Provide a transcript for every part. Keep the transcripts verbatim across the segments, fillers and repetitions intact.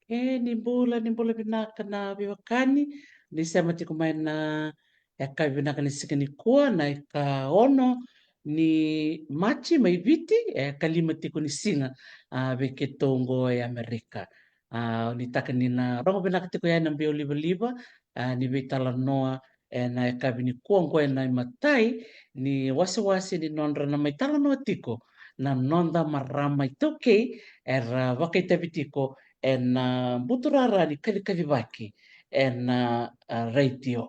E, ni bula, ni bula vinaka na veiwekani. Ni sema tiko mai na yakavi vinaka ni siga nikua, na ikaono ni Maji mai Viti, e, ikalima tiko ni siga, a, vei keitou oqo e Amerika. A, nuitaka ni na rogo vinaka tiko yani na biau livaliva, a, ni veitalanoa ena yakavi nikua oqo ena imatai ni wasewase ni nodra na mai talanoa tiko na noda marama iTaukei era vakaitavi tiko ena buturara ni kacikacivaki ena, a, retio.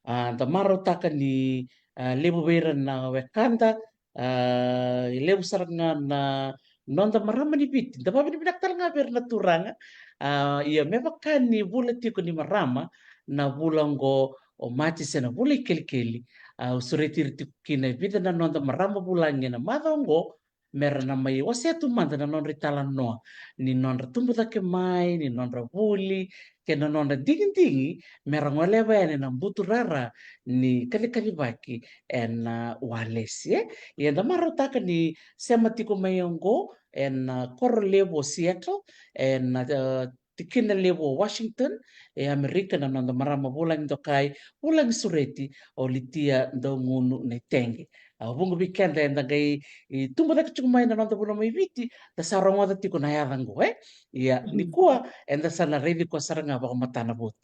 A, da marautaka ni, a, levu vei ira na wekada, a, levu sara ga na noda marama ni Viti. Da vavinavinaka tale ga vei ira na turaga. A, ia me vaka ni vula tiko ni marama na vula oqo o Maji se na vula i kelikeli. A, au sureti ira tiko kina e vica na noda marama vulagi ena macawa oqo, me ra na mai wasea tu mada na nodra italanoa ni nodra tubu cake mai, ni nodra vuli, kei na nodra digidigi me ra goleva yani na buturara ni kacikacivaki ena, a, walesi, e. Ia da marautaka ni sema tiko mai oqo ena, a, koro levu o Seattle, ena, a, tikina levu o Washington, e Amerika, na noda marama vulagi dokai, vulagi sureti, o Litia Daugunu Naitegi. A, vuqa vei keda eda qai, e, tubu cake tiko mai na noda vanua mai Viti, da sa rogoca tiko na yaca oqo, e? Ia, nikua eda sa na raici koya sara ga vakamatana votu.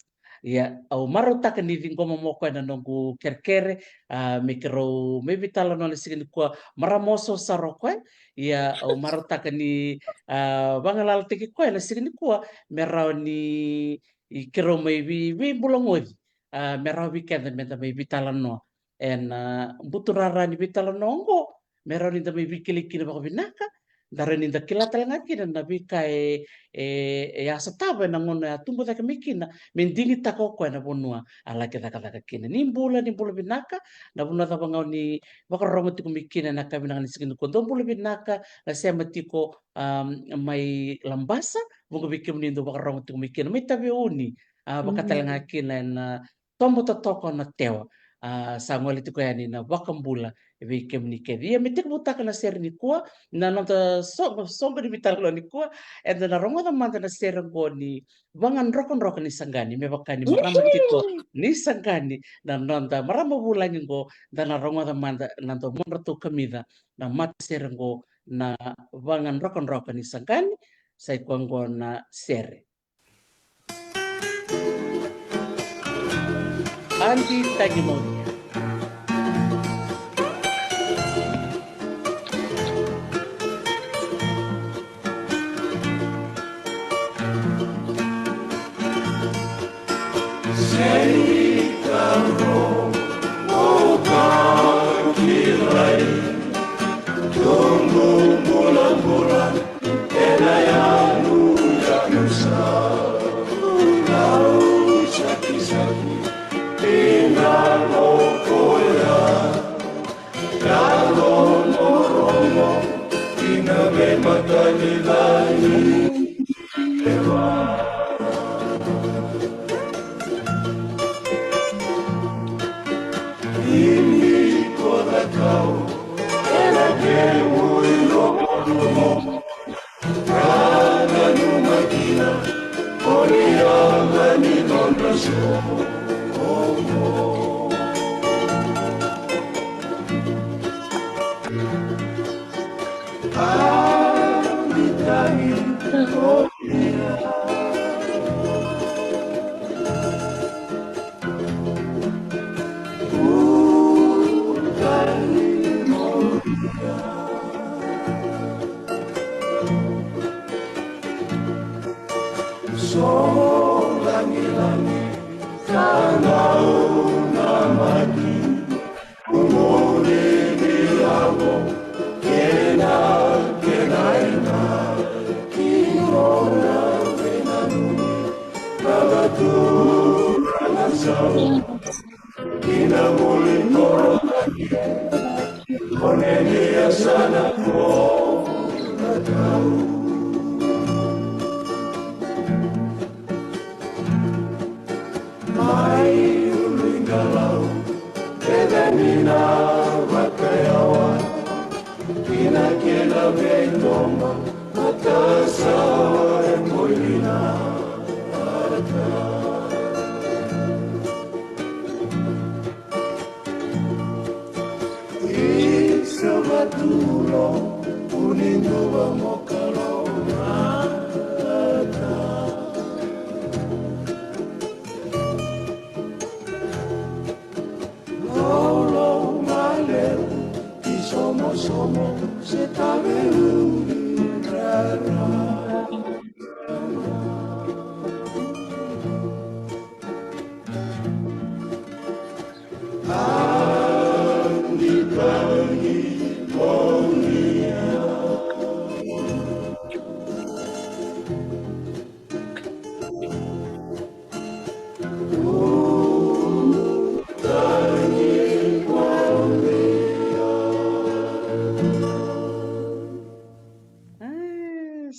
Ia, au marautaka ni ciqoma mai o koya na noqu kerekere, a, me keirau mai veitalanoa na siga nikua, marama oso sara o koya. Ia, au marautaka ni, a, vagalalataki koya na siga nikua me rawa ni, i, keirau mai vei, veibulagoci, a, me rawa vei keda me da mai veitalanoa ena, a, buturara ni veitalanoa oqo, me rawa ni da mai veikilai kina vakavinaka, da rawa ni da kila tale ga kina na veika e, e, e a sotava ena gauna e a tubu cake mai kina, me digitaka o koya na vanua a laki cakacaka kina. Ni bula, ni bula vinaka, na vanua cava ga o ni vakarorogo tiko mai kina ena yakavi vinaka ni siga nikua, dou bula vinaka na sema tiko, a, mai Labasa, vuqa vei kemuni dou vakarorogo tiko mai kina, mai Taveuni, a, vaka tale ga kina ena, a, toba totoka o Natewa. A, sa gole tiko yani na vakabula vei kemuni kece. Ia me tekivutaka na sere nikua, na noda so-, soqo ni veitalanoa nikua, eda na rogoca mada na sere oqo ni Vagadrokadroka ni Saqani, me vaka ni marama tiko ni Saqani na noda marama vulagi oqo, da na rogoca mada na domodratou kamica na matasere oqo na Vagadrokadroka ni Saqani, sa i koya oqo na sere. Adi Tagimaunia. Sei taro o ka kilai, tubu bulabula ena yanu yanusa. Lau sakisaki ina lokoya. Yalo moromo ina veimatani lai. Imi koda kau ena kemu ilokorumo. Ka nanuma kina o ni yaga ni nodra soqo. A ni tagi o ira. So lagilagi ka nau na maki. Umuri ni yago kena kena ina ki nona wena nuni. Baba tu na sau. Ina vuli koro ake. Koneni asana ko na tau. Mai uluigalau, veveni na vakayawa. Kina kena veitoma, matasa e moilina.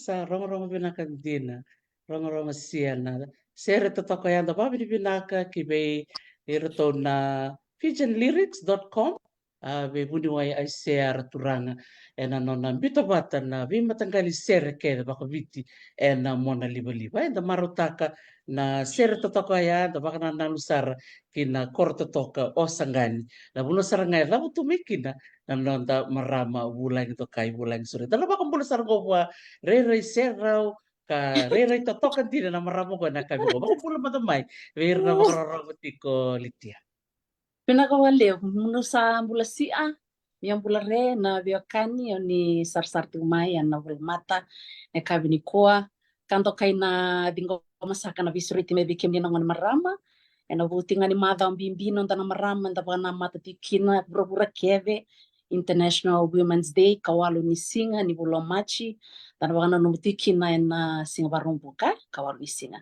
Sa rogorogo vinaka dina. Rogorogo sia na sere totoka ya. Da vakavinavinaka ki vei iratou na Fijian Lyrics dot com, a, vei vuniwai Aisea Raturaga, ena nona biuta vata na veimataqali sere kece vakaviti ena mona livaliva. Eda marautaka na sere totoka ya, da vakanananu sara ki na koro totoka o Saqani. Na vanua sara ga e cavutu mai kina na noda marama vulagi dokai, vulagi sore. Da na vakabula sara qo vua Rairai Serau, ka rairai totoka dina na marama qo ena yakavi qo. Vakabula mada mai vei ira na vakarorogo tiko, Litia. Vinaka vakalevu, munu sa bula sia, mia bula re na veiwekani, au ni sarasara tiko mai ena volamata ena yakavi nikua. Ka dokai na ciqoma saka na veisureti mai vei kemuni na gone marama ena vuku ga ni macawa bibi noda na marama eda vakanamata tiko kina vuravura kece, International Women's Day, ka walu ni siga ni vula o Maji, da na vakananuma tiko kina ena siga Vakaraubuka, ka walu ni siga.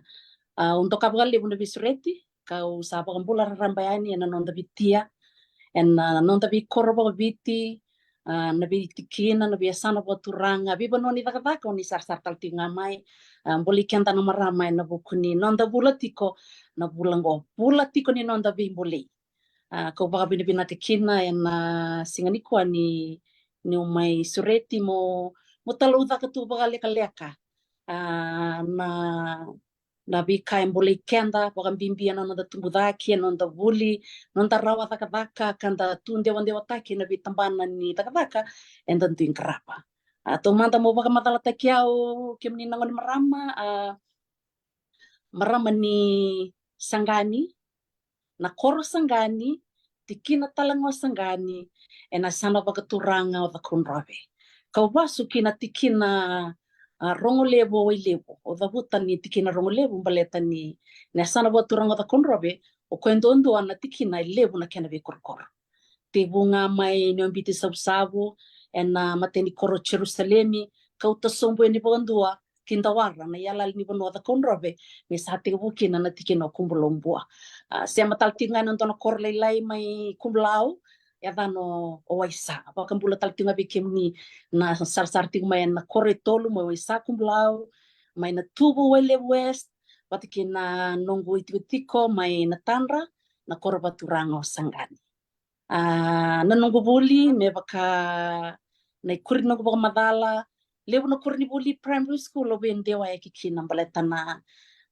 A, au doka vakalevu na veisureti, kau sa vakabula raraba yani ena noda veitia, ena noda veikoro vakaviti, a, na veitikina, na veiyasana vakaturaga, veivanua ni cakacaka, au ni sarasara tale tiko ga mai. A, bolei keda na marama ena vuku ni noda vula tiko na vula qo, vula tiko ni noda veibolei. A, kau vakavinavinaka kina ena siga nikua ni, niu mai sureti mo, mo talaucaka tu vakalekaleka, a, na, na veika e bolei keda, vakabibi ena noda tubu cake, ena noda vuli, noda rawa cakacaka, ka da tu dewedewetaki ena veitabana ni cakacaka eda dui qarava. A, taumada mo vakamacalataki au, kemuni na gone marama, a, marama ni Saqani, na koro Saqani, tikina tale ga o Saqani, ena yasana vakaturaga o Cakaudrove. Kau vasu ki na tikina, a, rogo levu o Wailevu, au cavuta ni tikina rogo levu baleta ni na yasana vakaturaga o Cakaudrove, o koya duadua na tikina e levu na kena veikorokoro. Tekivu ga mai Niubiti Savusavu, ena matai ni koro o Jerusalemi, kauta sobu yani vakadua ki Dawara, na iyalayala ni vanua o Cakaudrove, me sa tekivu kina na tikina o Kubulau Bua. A, sema tale tiko ga ena dua na koro lailai mai Kubulau, yacana o Waisa. Vakabula tale tiko ga vei kemuni na sarasara tiko mai ena koro e tolu mai Waisa, Kubulau, mai Natuvu, Wailevu West, vata kei na noqu itikotiko mai Natadra, na koro vakaturaga o Saqani. A, na noqu vuli me vaka na ikuri ni noqu vakamacala, levu na koronivuli primary school au via dewayaki kina baleta na,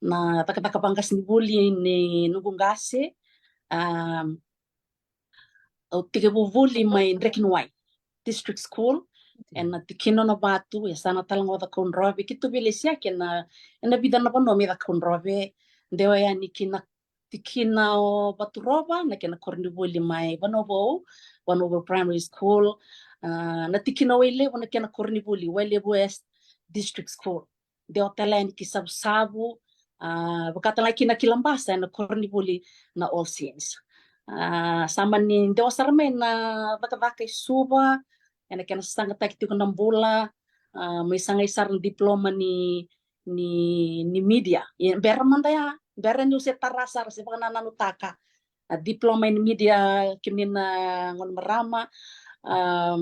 na cakacaka vaqasenivuli ni noqu qase. A, au tekivu vuli mai Drekiniwai District School, ena tikina o Navatu, yasana tale ga o Cakaudrove, keitou veilesiyaki ena, ena vica na vanua mai Cakaudrove, dewa yani ki na tikina o Vaturova, na kena koronivuli mai Vanua Vou, Vanua Vou Primary School, a, na tikina o Wailevu, na kena koronivuli, Wailevu West District School. Dewa tale yani ki Savusavu, a, vaka tale ga kina ki Labasa, ena koronivuli na All Saints. A, sa mani dewa sara mai na cakacaka i Suva, ena kena sasagataki tiko na bula, a, mai sagai sara na diploma ni, ni, ni media. Ia, bera mada ya, bera niu se tara sara se vakanananutaka. A, diploma in media, kemuni na gone marama, a,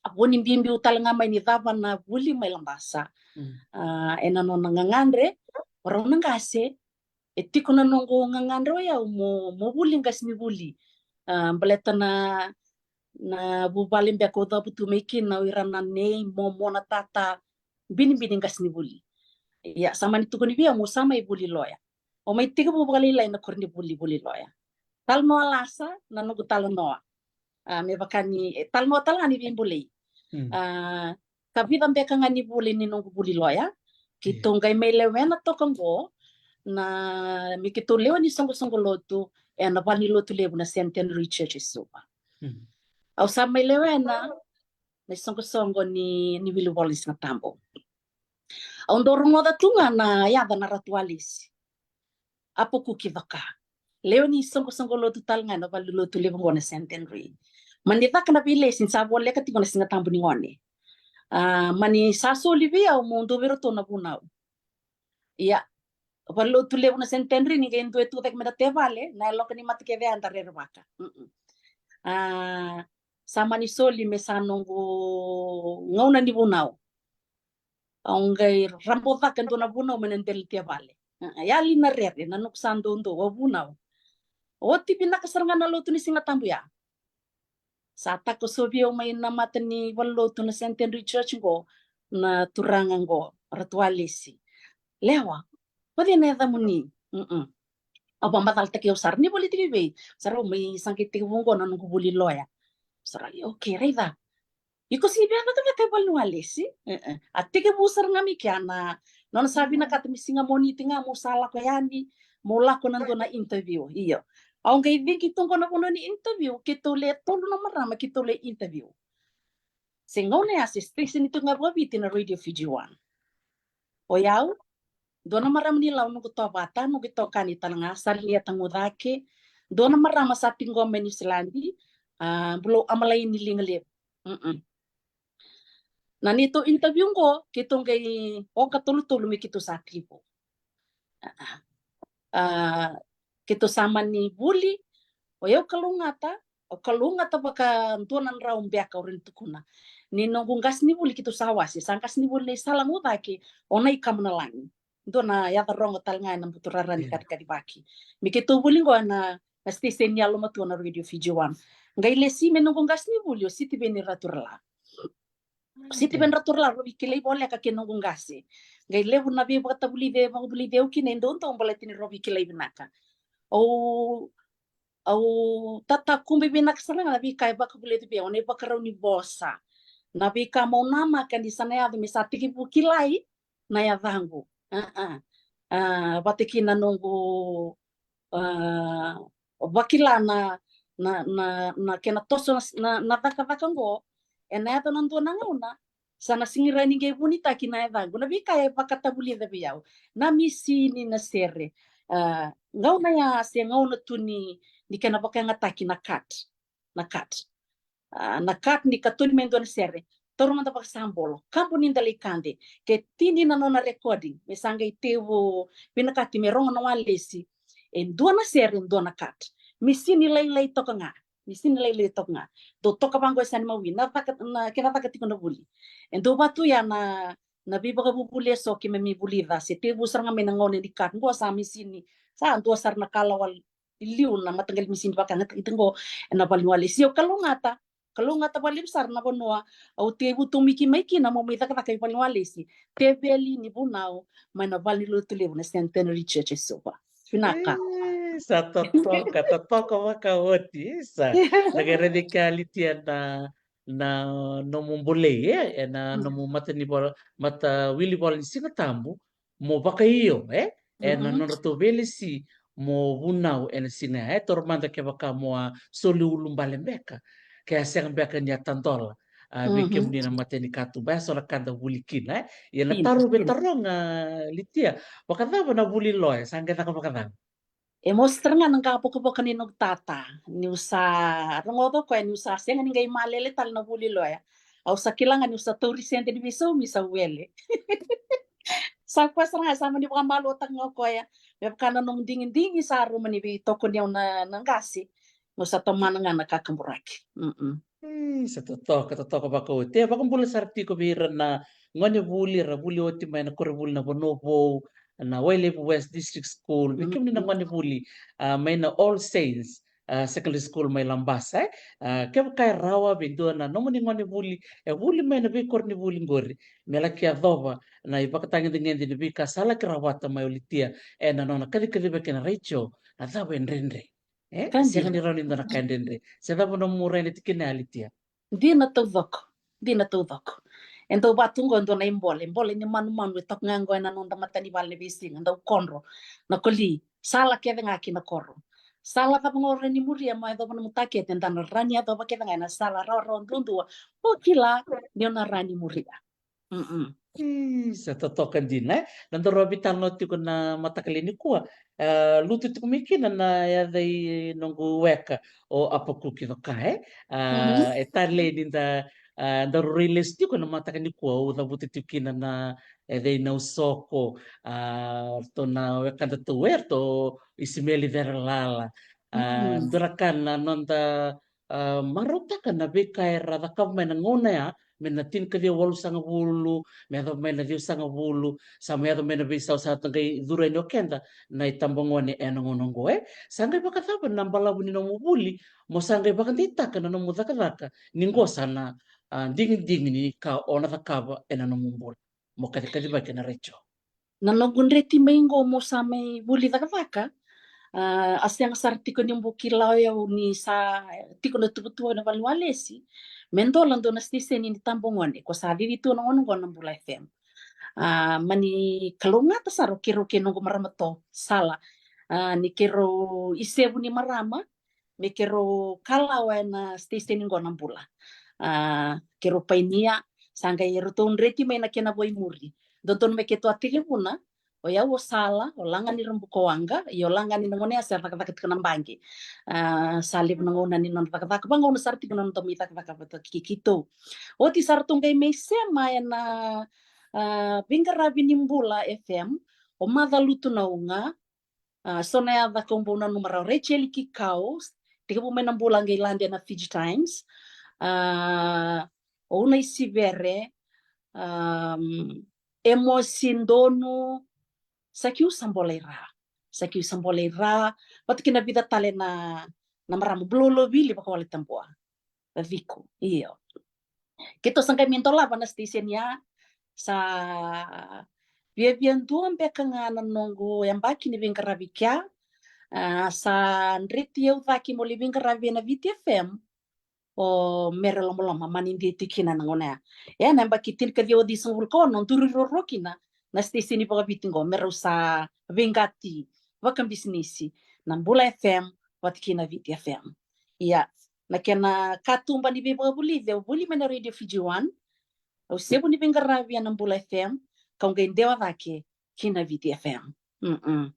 a vo ni biubiu tale ga mai ni cava na vuli mai Labasa. Mm. A, ena nona gagadre, o rau na qase, e tiko na noqu gagadre o yau mo, mo vuli qasenivuli. A, baleta na, na vuvale beka au cavutu mai kina, o ira na nei, momo, na tata, binibini qasenivuli. Ia, sa mani tukuni vei au mo sa mai vuli loya. Au mai tekivu vakalailai na koronivuli, vuli loya. Talanoa lasa, na noqu talanoa. A, me vaka ni, e, talanoa tale ga ni veibolei. Mm. A, ka vica beka ga ni vuli ni noqu vuli loya. Keitou qai mai lewena toka qo na, me keitou lewe ni soqosoqo lotu ena vale ni lotu levu na Centenary Church e Suva. Mm. Au sa mai lewena na isoqosoqo ni, ni wilivola ni Siga Tabu. Au dau rogoca tu ga na yaca na Ratu Alesi. Apo Kuki Coka. Lewe ni soqosoqo lotu tale ga ena vale ni lotu levu qo na Centenary. Mani caka na veilesi ni sa voleka tiko na Siga Tabu ni gone. A, mani sa soli vei au meu dua vei iratou na vunau. Ia, vale ni lotu levu na Centenary ni qai dua e tucake me da tevale, na yaloka ni mata kece ya da rerevaka. Mm-mm. A, sa mani soli me sa noqu gauna ni vunau. Au qai rabo cake dua na vunau mai na dela ni tevale. A, yali na rere, na noqu sa doudou, au vunau. Oti vinaka sara ga na lotu ni Siga Tabu ya. Sa takosovi au mai na mata ni valenilotu na Centenary Church qo, na turaga qo, Ratu Alesi. Lewa, o cei na yacamuni? Mm-mm. Au vakamacalataki au sara, ni vuli tiko i vei? Sara, au mai sa qai tekivu qo na noqu vuli loya. Sara, okay, raica. Iko sega ni via cakacaka e vale ni Alesi? E-e. A tekivu sara ga mai kea na nona sa vinakata me siga Moniti ga meu sa lako yani, meu lako na dua na interview. Io. Au qai cigi tu qo na vanua ni interview, keitou le tolu na marama keitou le interview. Se gauna ya se station tu ga vakaviti na Radio Fiji One. O yau, dua na marama ni Lau noqu tovata, noqu itokani tale ga, Salinia Tagucake, dua na marama sa tiko mai Niusiladi, a, Bulou Amalaini Ligalevu. Mm-mm. Na neitou interview qo, keitou qai oka tolutolu me keitou sa tekivu. A, keitou sa mani vuli, o yau kalougata, au kalougata vaka dua na drau beka au rawa ni tukuna. Ni noqu qasenivuli keitou sa wase, sa qasenivuli nei Sala Gucake, o Nai Kamanalagi. Dua na yaca rogo tale ga ena buturara ni katakati vaki. Me keitou vuli qo ena, na station ni yalomatua na Radio Fiji One. Qai lesi me noqu qasenivuli o Sitiveni Raturala. Sitiveni Raturala, rau veikilai voleka kei noqu qase. Qai levu na veivakatavulici, vakavulici au kina e doudou baleta ni rau veikilai vinaka. Au, au tatakube vinaka sara ga na veika e vakavulici vei au, na ivakarau ni vosa. Na veika meu namaka ni sa na yaco me sa tekivu kilai na yacaqu. A, a. A, vata kei na noqu, a, vakila na, na, na, na kena toso na, na, na cakacaka qo, ena yaco na dua na gauna, sa na sega ni rawa ni qai vunitaki na yacaqu. Na veika e vakatavulica vei au. Na misini, na sere. A, gauna ya se gauna tu ni, ni kena vakayagataki na cut. Na cut. A, na cut ni katoni me dua na sere. Taura mada vakasabolo. Kabu ni dalaikade. Ke tini na nona recording. Me sa qai tevu vinakati me rogo na walesi. E dua na sere, e dua na cut. Misini lailai toka ga. Misini lailai toka ga. Dou toka vaqo e sa ni mawi. Na caka, na, kena caka tiko na vuli. E dou vatu ya na, na veivakavuvuli eso keimami vulica. Se tevu sara ga mai na gauna ni cut. Qo sa misini. Sa dua sara na kalawa i liu na mataqali misini vakayagataki tiko qo ena vale ni walesi. Au kalougata, kalougata vakalevu sara na vanua au tekivu tomiki mai kina meu mai cakacaka i vale ni walesi. Teveli ni vunau mai na vale ni lotu levu na Centenary Church e Suva. Vinaka. E, sa totoka, totoka vakaoti, e, sa. Na qai raica kea Litia na, na nomu bolei, e, ena nomu mata ni vola, mata wili vola ni Siga Tabu, mo vakaio, e? Ena nodratou veilesi mo vunau ena siga ya, e, taura mada kevaka mo a soli ulubale beka, ke a sega beka ni a tadola, a, vei kemuni na mata ni katuba, e so na ka da vuli kina, e? Ia na taro, veitaroga, Litia, vakacava na vuli loya, sa qai caka vakacava? E mosi tara ga na qavokavoka ni noqu tata, niu sa rogoca o koya niu sa sega ni qai malele tale na vuli loya. Au sa kila ga niu sa tauri sede ni veisaumi sa wele. Sa koya sara ga sa mani vakamaluataka ga o koya. Me vaka na nomu digidigi sa ruma ni veitokoni au na, na qase. Meu sa tomana ga na kakaburaki. Mm-mm. E, sa totoka, totoka vakaoti. E, vakabula sara tiko vei ira na gonevuli, ra vuli oti mai na koronivuli na Vanua Vou, na Wailevu West District School, vei kemuni na gonevuli, a, mai na All Saints, a, Secondary School mai Labasa, e. A, kevaka e rawa vei dua na nomuni gonevuli e vuli mai na veikoronivuli qori, me laki yacova na ivakatagedegede ni veika sa laki rawata mai o Litia ena nona kacikaciva kei na retio, na cava e dredre. E sega ni rawa ni dua na ka e dredre. Se cava nomu rai na tikina ya, Litia? Dina taucoko. Dina taucoko. E dau vatu oqo e dua na ibola, ibola ni manumanu e toka ga oqo ena noda matanivale na veisiga, dau kodro na koli. Sala kece ga ki na koro. Sala cava ga o rawa ni muria mo yacova nomu takete, eda na rawa ni yacova kece ga ena sala rawarawa duadua. O kila ni o na rawa ni muria. Isa, totoka dina, e? Na daru veitalanoa tiko na mataka lailai nikua, e, lutu tiko mai kina na yaca i noqu weka o Apakuki Coka, e? A, e talei ni da, a, daru rai lesu tiko na mataka nikua, au cavuta tiko kina na yaca i Nausoko, a, ratou na wekadatou, e, ratou Isimeli Cerelala. A, dua na ka na noda, a, marautaka na veika era cakava mai na gauna ya, mai na tinikaciwa walusagavulu me yacova mai na ciwasagavulu, sa mai yaco mai na veisau sa qai curu yani o keda na itabagone ena gauna oqo, e. Sa qai vakacava na balavu ni nomu vuli mo sa qai vakadeitaka na nomu cakacaka ni qo sa na, a, digidigi ni ka o na cakava ena nomu bula mo kacikacivaki ena retio? Na noqu dreti mai qo mo sa mai vuli cakacaka, a, a sega sara tiko ni bau kila o yau ni sa tiko na tuvatuva ena valeniwalesi me dola dua na siteseni ni tabagone ko sa cici tu na gauna oqo na Bula F M. A, mani kalougata sara o keirau kei noqu marama to sala, a, ni keirau isevu ni marama me keirau kalawa ena siteseni qo na Bula. A, keirau painia, sa qai ratou dreti mai na kena vo i muri. Dodonu me keitou a tekivuna, o yau o Sala, o Lagani Rabukawaqa, ia o Lagani na gone ya sa cakacaka tiko na baqe. A, sa levu na gauna ni nona cakacaka, vagauna sara tiko na noda mai cakacaka vata kei keitou. Oti sa ratou qai mai sema ena, a, veiqaravi ni Bula F M, o Macalutu Nauga, a, so na yaca kau bau nanuma rawa, Rachel Kikau, tekivu mai na Bula qai lade na Fiji Times, a, o Una Isivere, a, Emosi Donu, Sakiu Sabolai Ra, Sakiu Sabolai Ra, vata kei na vica tale na, na marama, Bulolo Vili vakawale tabua. Vaciku, io. Keitou sa qai mai dolava na station ya, sa viavia dua beka ga na noqu yabaki ni veiqaravi kea, a, sa dreti au cake mo lai veiqaravi ena Viti F M, o Mere Lomaloma, mani dei tiko kina na gauna ya. Ia na yabaki tinikaciwa ciwasagavulu ka ono, duri ruarua kina na station vakaviti qo, me rau sa veiqati vakabisinisi na Bula F M vata kei na Viti F M. Ia, na kena katuba ni veivakavulici, au vuli mai na Radio Fiji One, au sevu ni veiqaravi ena Bula F M, kau qai dewa cake ki na Viti F M. Mm-mm.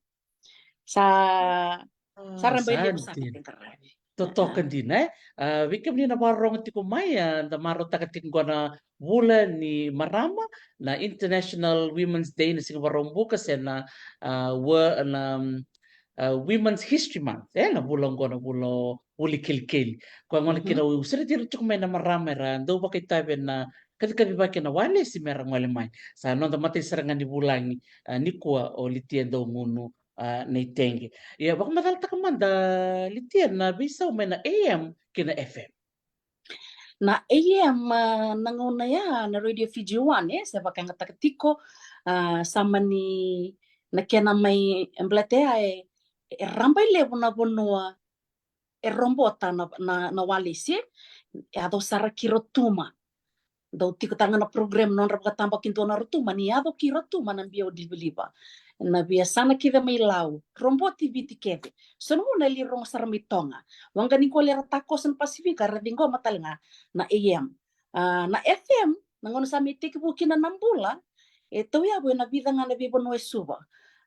Sa, sa, ah, rabai sa levu sa dina. Veiqaravi. Totoka, ah, dina, e? Ah, vei kemuni na vakarorogo tiko mai, ah, da marautaka tiko qo na vula ni marama, na International Women's Day, na siga Vakaraubuka, se na, ah, wo-, na, mm, ah, Women's History Month, e, na vula oqo, na vula o vuli kelikeli. Koya gona kina, mhm, au sureti ira tiko mai na marama era dau vakaitavi ena kacikacivaki ena walesi mera gole mai. Sa noda matai sara ga ni vulagi, ah, nikua o Litia Daugunu, ah, Naitege. Ia, vakamacalataka mada, Litia, na veisau mai na A M kei na F M. Na A M, ah, na gauna ya na Radio Fiji One, e, se vakayagataka tiko, ah, sa mani na kena mai, e, baleta ya e, e rabailevu na vanua e robota na, na, na walesi, e yaco sara ki Rotuma. Dau tiko tale ga na program nodra vakatabakidua na Rotuma, ni yaco ki Rotuma na biau livaliva. Na veiyasana kece mai Lau, roboti Viti kece. So na gauna e lai rogo sara mai Toga. Waqa ni qoli era takoso na Pasifika, era ciqoma tale ga na A M. Ah, na F M, na gauna sa mai tekivu kina na Bula, e tauyavu ena vica ga na veivanua e Suva.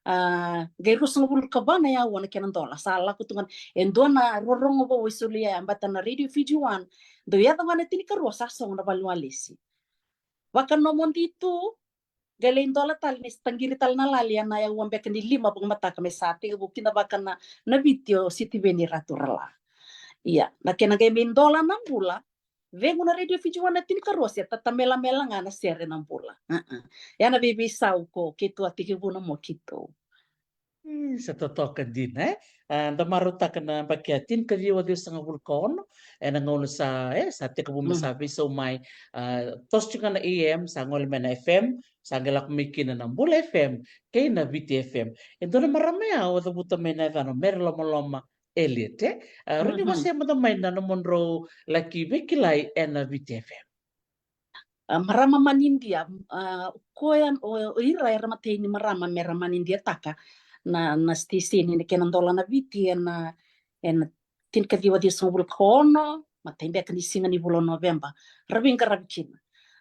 Ah, qai ruasagavulu ka va na aua na kena dola. Sa lako tu ga na, e dua na rorogo vou e solia ya, baleta na Radio Fiji One, dau yaco ga na tinikarua sa sogo na valeniwalesi. Vakanomodi tu, qai lai dola tale ni sa taqiri tale na lali ena aua beka ni lima vakamataka me sa tekivu kidavaka na, na Viti o Sitiveni Raturala. Ia, na kena qai mai dola na Bula, cegu na Radio Fiji One na tinikarua, se tatamelamela ga na sere na Bula. Uh-uh. Ia na veiveisau ko keitou a tekivuna mo keitou. Ii, sa totoka dina, e? Ah, da marautaka na yabaki ya tinikaciwa ciwasagavulu ka ono, ena gauna sa, e, sa tekivu me, mm, sa veisau mai, ah, toso tiko ga na A M, sa gole mai na F M, sa qai lako mai kina na Bula F M kei na Viti F M. E dua na marama ya au cavuta mai na yacana o Mere Lomaloma Eliot, e? A, rawa ni wasea mada mai na nomudrau laki veikilai ena Viti F M. A, marama manidia, a, o koya, o, o ira era matai ni marama mera manidiataka na, na station ena kena dola na Viti ena, ena tinikaciwa ciwasagavulu ka ono, matai beka ni siga ni vula o Noveba. Ra veiqaravi kina.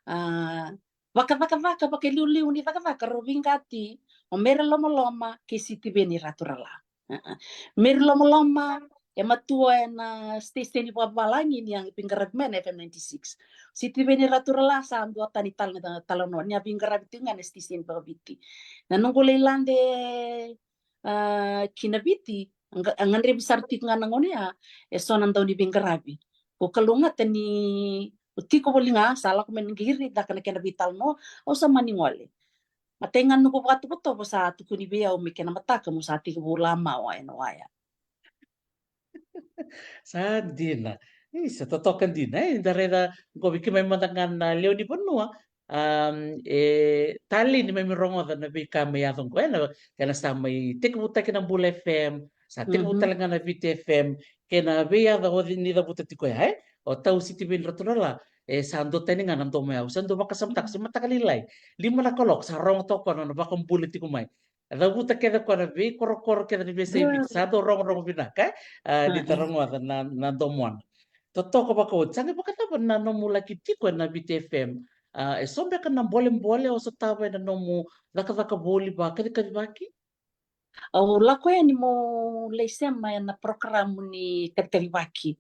A, vakacakacaka, vakaliuliu ni cakacaka rau veiqati o Meri Lomaloma kei Sitiveni Raturala. A, a. Meri Lomaloma e matua ena station vakavalagi ni a veiqaravi mai na F M ninety-six. Sitiveni Raturala sa duatani tale na talanoa ni a veiqaravi tiko ga ena station vakaviti. Na noqu lai lade, a, ki na Viti, a ga-, a gadrevi sara tiko ga na gauna ya e so na dau ni veiqaravi. Ko kalougata ni o tiko voli ga, sa lako mai na qiri caka na kena veitalanoa, au sa mani gole. Matai ga noqu vakatovotovo sa tukuni vei au me kena mataka mo sa tekivu lamawa ena waya. Sa dina. Io, sa totoka dina, e, da raica qo vei keimami mada ga na lewe ni vanua. Am, e talei ni keimami rogoca na veika mai yaco qo, e, na, kena sa mai tekivutaki na Bula F M, sa tekivu tale ga na Viti F M, kei na veiyaca o ni cavuta tiko ya, e? O tau Sitiveni Raturala, e, sa duatani ga na domo ya, au sa dau vakasamataka, se mataka lailai. Lima na kaloko, sa rogo toka na nona vakabula tiko mai. Cavuta kece koya na veikorokoro kece ni veiyasai Viti, sa dau rogorogo vinaka, e? A, ni da rogoca na, na domona. Totoka vakaoti, sa qai vakacava na nomu laki tiko ena Viti F M? A, e so beka na bolebole o sotava ena nomu cakacaka voli vakacikacivaki? Au lako yani mo lai sema ena porokaramu ni kacikacivaki.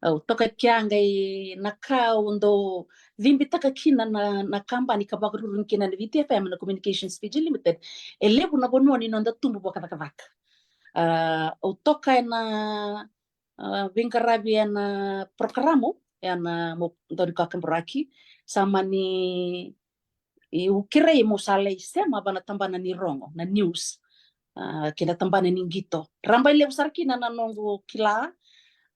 Au toka kia qai na ka au dau cibitaka kina na, na kabani ka vakaruru kina na Viti F M, na Communications Fiji Limited. E levu na vanua ni noda tubu vakacakacaka. A, au toka ena, a, veiqaravi ena porokaramu ena mo dau ni kakaburaki. Sa mani, au kerei mo sa lai sema vaka na tabana ni rogo, na news, a, kei na tabana ni qito. Rabailevu sara kina na noqu kila,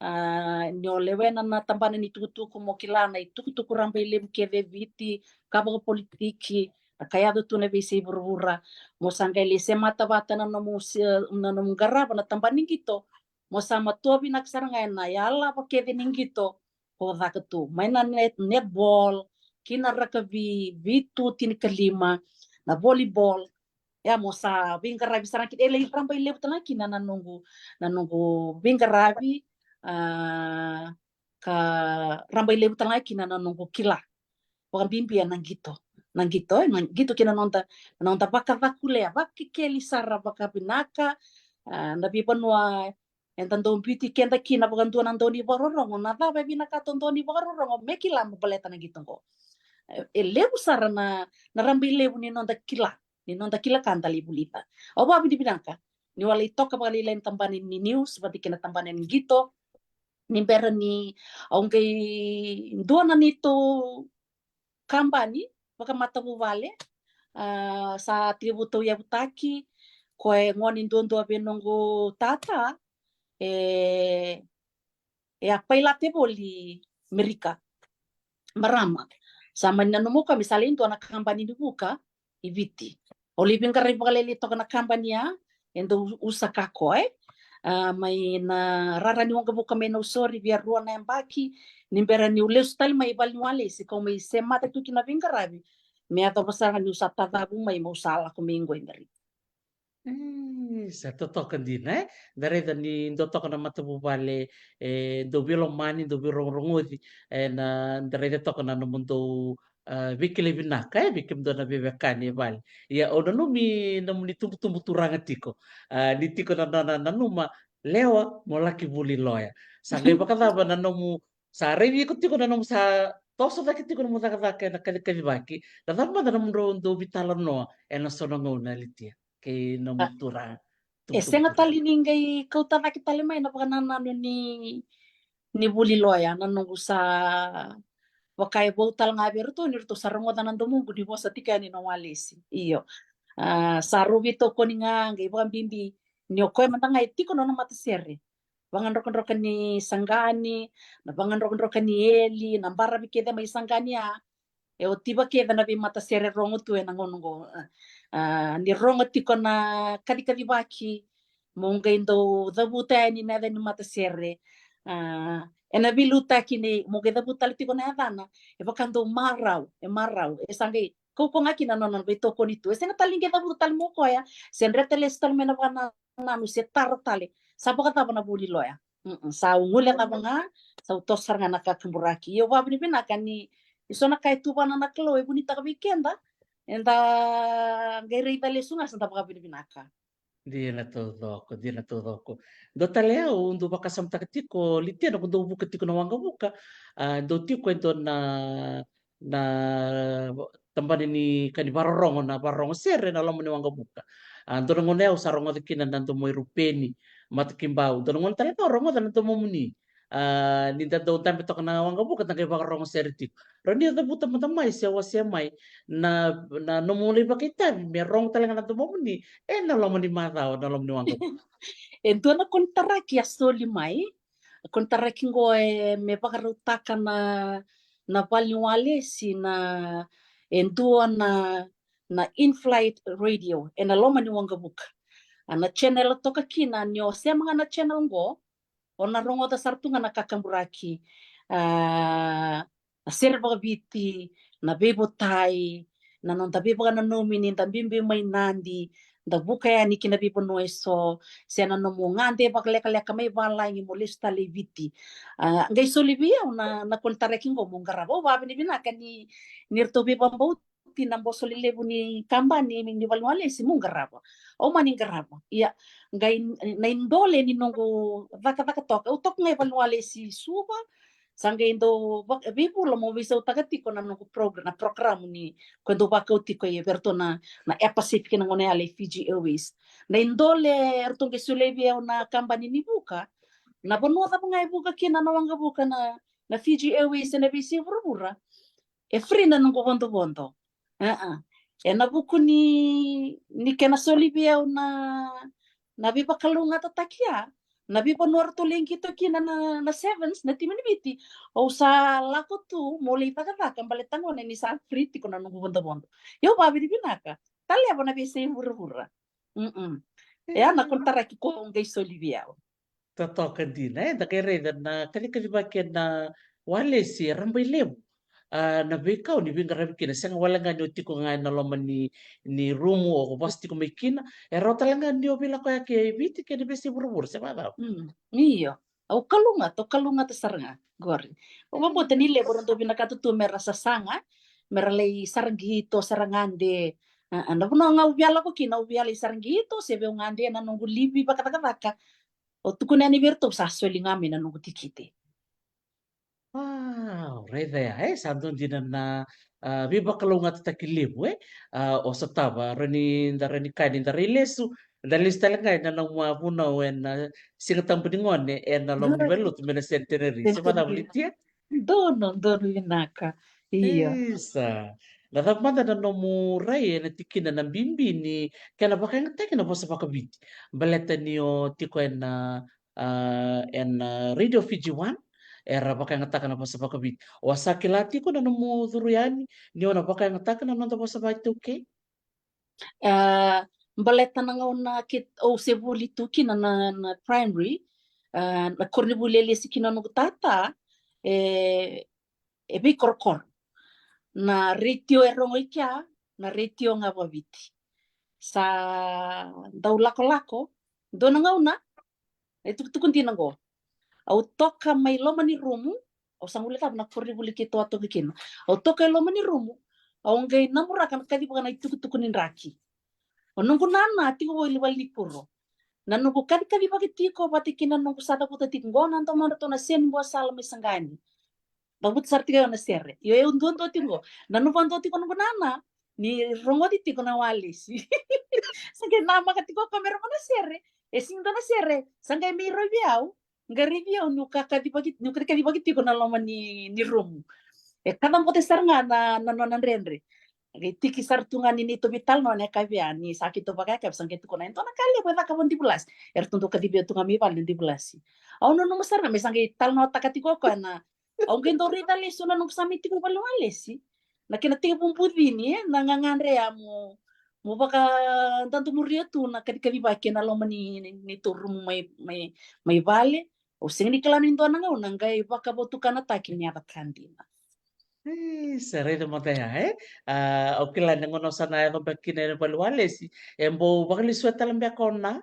a, ni o lewena na tabana ni tukutuku mo kila na itukutuku rabailevu kece e Viti, ka vakapolitiki, na ka yaco tu na veiyasai vuravura. Mo sa qai lai semata vata na nomu se-, na nomu qarava na tabana ni qito, mo sa matua vinaka sara ga ena yalava kece ni qito ko caka tu. Mai na net-, netball, ki na rakavi, vitu, tinikalima, na volleyball. Ia mo sa veiqaravi sara ga kina, e lai rabailevu tale ga kina na noqu, na noqu veiqaravi, a, ka rabailevu tale ga kina na noqu kila. Vakabibi ena qito. Na qito, e, na qito kei na noda, na noda vakacakulea, vakekeli sara vakavinaka, a, na veivanua eda dau biuti keda kina vakadua na dau ni vakarorogo, na cava e vinakata o dau ni vakarorogo me kila me baleta na qito qo. E, e levu sara na, na rabailevu ni noda kila, ni noda kila ka da lai vulica. Au vakavinavinaka niu a lai toka vakalailai na tabana ni news vata kei na tabana ni qito, ni bera ni au qai dua na neitou kabani vakamatavuvale, a, sa tekivu tauyavutaki, koya e gone duadua vei noqu tata, e, e a pailate voli Merika. Marama. Sa mani nanuma o koya me sa lai dua na kabani ni vuka i Viti. Au lai veiqaravi vakalailai toka na kabani ya, e dau usa ka koya, e. A, mai na rara ni waqavuka mai Nausori, via rua na yabaki, ni bera niu lesu tale mai valeniwalesi, kau mai semata tu kina veiqaravi. Me yacova sara ga niu sa tacavu mai, meu sa lako mai qo i Merika. E, sa totoka dina, e? Da raica ni dua toka na matavuvale, e, dau veilomani, dau veirogorogoci, e, na, da raica toka na nomudou, a, veikilai vinaka, e, vei kemudou na veiwekani e vale. Ia, au nanumi nomuni tubutubu turaga tiko. A, ni tiko na nona nanuma, lewa, mo laki vuli loya. Sa qai vakacava na nomu, sa raici iko tiko na nomu sa toso cake tiko nomu cakacaka ena kacikacivaki. Na cava mada nomudrau dau veitalanoa ena so na gauna, Litia, kei nomu turaga? E sega tale ni qai kauta cake tale mai na vakanananu ni, ni vuli loya, na noqu sa vaka e vou tale ga vei iratou, ni ratou sa rogoca na domoqu ni vosa tiko yani na walesi. Io. A, sa rau veitokoni ga, qai vakabibi ni o koya mada ga e tiko na nona matasere. Vagadrokadroka ni Saqani, na vagadrokadroka ni eli, na baravi kece mai Saqani ya. E otiva kece na veimatasere rogo tu ena gauna qo. A, ni rogo tiko na kacikacivaki, Mo qai dau cavuta yani na yaca ni matasere. A, ena veiliutaki nei, mo qai cavuta tale tiko na yacana. E vaka dau marau, e marau. E sa qai kaukaua ga kina na nona veitokoni tu. E sega tale ni qai cavuta tale mo koya, se dreta lesu tale mai na vakanananu, se tara tale. Sa vakacava na vuli loya. Mm-mm. Sa u gule cava ga, sa u toso sara ga na kakaburaki. Ia au vakavinavinaka ni, ni so na ka e tuvana na Kalou e vunitaka vei keda, eda qai raica lesu ga sa da vakavinavinaka. Dina taucoko, dina taucoko. Dua tale au dau vakasamataka tiko, Litia, na ko dau vuka tiko na waqavuka, a, dau tiko e dua na, na tabana ni ka ni vakarorogo, na vakarorogo sere na loma ni waqavuka. A, dua na gauna au sa rogoca kina na domo i Rupeni Matakibau. Dua na gauna tale au rogoca na domomuni. A, ni da dau dabe toka na waqavuka, da qai vakarorogo sere tiko. Rawa ni o cavuta mada mai se wasea mai na, na nomu lai vakaitavi me rogo tale ga na domomuni ena loma ni macawa, na loma ni waqavuka. E dua na konitaraki a soli mai, konitaraki qo e me vakarautaka na, na vale ni walesi, na, e dua na, na in-flight radio ena loma ni waqavuka. A, na channel toka kina, ni o sema ga na channel qo, o na rogoca sara tu ga na kakaburaki, a, na sere vakaviti, na veivotai, na noda veivakananumi ni da biubiu mai Nadi, da vuka yani ki na veivanua eso, se na nomu gade vakalekaleka mai valagi mo lesu tale i Viti. A, qai soli vei au na, na konitaraki qo mo qarava. Au vakavinavinaka ni, ni ratou veivakabauti na boso lelevu ni kabani ni, ni vale ni walesi mo qarava. Au mani qarava. Ia, qai na idole ni noqu cakacaka toka. Au toka ga i vale ni walesi Suva, sa qai dau va-, veivula mo veisautaka tiko na noqu program, na program ni ko dau vakau tiko e vei ratou na, na Air Pacific na gauna yale i Fiji Airways. Na idole eratou qai solia vei au na kabani ni vuka, na vanua cava ga e vuka kina na waqavuka na, na Fiji Airways ena veiyasai vuravura, e free na noqu vodovodo. Aa. Ena vuku ni, ni kena soli vei au na, na veivakalougatataki ya, na veivanua ratou lai qito kina na, na Sevens, na timi ni Viti. Au sa lako tu mo lai cakacaka baleta gona ni sa free tiko na noqu vodovodo. Ia au vakavinavinaka. Taleva na veiyasai vuravura. Mm-mm. E ya na konitaraki ko qai soli vei au. Totoka dina, e, da qai raica na kacikacivaki ena walesi e rabailevu. A, na veikau ni veiqaravi kina, sega wale ga ni o tiko ga ena loma ni, ni rumu o vosa tiko mai kina. E rawa tale ga ni o veilakoyaki e Viti kei na veiyasai vuravura, se vakacava? Mm, io. Au kalougata, au kalougata sara ga qori. Au vakabauta ni levu era dau vinakata tu mera sasaga, mera lai sara qito, sara gade. A, a, na vanua ga au via lako kina, au via lai sara qito se vei au gade ena noqu livi vakacakacaka. Au tukuna yani vei iratou sa soli ga mai na noqu tikiti. Wow, raica ya, e, sa dua dina na, a, veivakalougatataki levu, e. A, o sotava, rawa ni da, rawa ni kaya ni da rai lesu, da lesu tale ga ena nomu vunau ena Siga Tabu ni Gone ena loma ni valenilotu mai na Centenary. Se vakacava, Litia? Donu, donu vinaka. Io. Isa. Na cava mada na nomu rai ena tikina na bibi ni kena vakayagataki na vosa vakaviti? Baleta ni o tiko ena, a, ena, a, Radio Fiji One, era vakayagataka na vosa vakaviti. O a sa kila tiko na nomu curu yani ni o na vakayagataka na noda vosa vakaiTaukei? A, baleta na gauna ke, au se vuli tu kina na, na primary, a, na koronivuli e lesi kina noqu tata, e, e veikorokoro. Na retio e rogo i kea, na retio ga vakaviti. Sa dau lakolako, dua na gauna, e tukutuku dina qo. Au toka mai loma ni rumu, au sa guilecava na koronivuli keitou a toka kina. Au toka e loma ni rumu, au qai namuraka na kacivaka na itukutuku ni draki. O noqu nana tiko voli vale ni kuro. Na noqu kacikacivaki tiko vata kei na noqu sa cavuta tiko qo na domodratou na seni bua sala mai Saqani. Cavuta sara tiko na sere. Io, au duadua tiko qo. Nanuma vakadua tiko noqu nana ni rogoci tiko na walesi. Sa qai namaka tiko ko me rogo na sere. E sega ni dua na sere. Sa qai mai raici au. Qai raici au niu ka kacivaki, niu ka kacivaki tiko na loma ni, ni rumu. E kacabote sara ga na, na nona dredre. Qai tiki sara tu ga ni neitou veitalanoa na yakavi ya ni sa keitou vakayakavi sa qai tukuna e dua na ka levu e caka vakadivulasi. Eratou dau kacivi au tu ga mai vale na divulasi. Au nanuma sara ga me sa qai talanoataka tiko o koya na Au qai dau raica lesu na noqu sa mai tiko i vale ni walesi. Na kena tekivu bucini, e, na gagadre ya mo, mo vakadadomuria tu na kacikacivaki ena loma ni, ni, ni tou rumu mai, mai, mai vale. Au sega ni kila ni dua na gauna qai vakavotukanataki ni yaca ka dina. Ei, sa raica mada ya, e? A, au kila ni gauna au sa na yaco beka kina ena vale ni walesi, e bau vakalesuya tale beka o Na,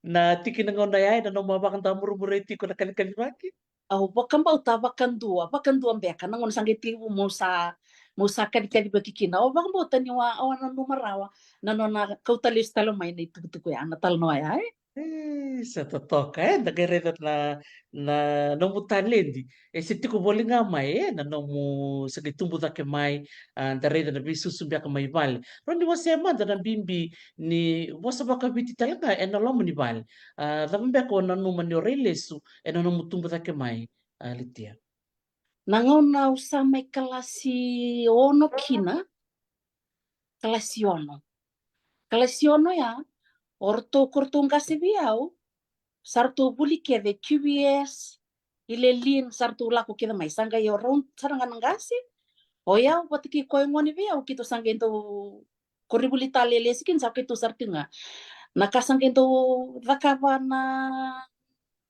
na tiki ni gauna ya, ena nomu a vakadamuramura tiko na kacikacivaki. Au vakabauta vakadua, vakadua beka na gauna sa qai tekivu meu sa, meu sa kacikacivaki kina. Au vakabauta ni wa, au a nanuma rawa na nona kauta lesu tale mai na itukutuku ya, na talanoa ya, e? E, sa totoka, e, da qai raica na, na nomu taledi. E se tiko voli ga mai, e, na nomu se qai tubu cake mai, a, da raica na veisusu beka mai vale. Rawa ni wasea mada na bibi ni vosa vakaviti tale ga ena loma ni vale. A, cava beka o nanuma ni o rai lesu ena nomu tubu cake mai, a, Litia? Na gauna au sa mai kalasi ono kina, kalasi ono. Kalasi ono ya, o ratou, ko ratou qase vei au, sa ratou vuli kece, Q V S, Ilelin, sa ratou lako kece mai, sa qai o rau sara ga na qase. O yau vata kei koya gone vei au, keitou sa qai dau koronivuli tale, lesi kina, sa keitou sara tu ga. Na ka sa qai dau cakava na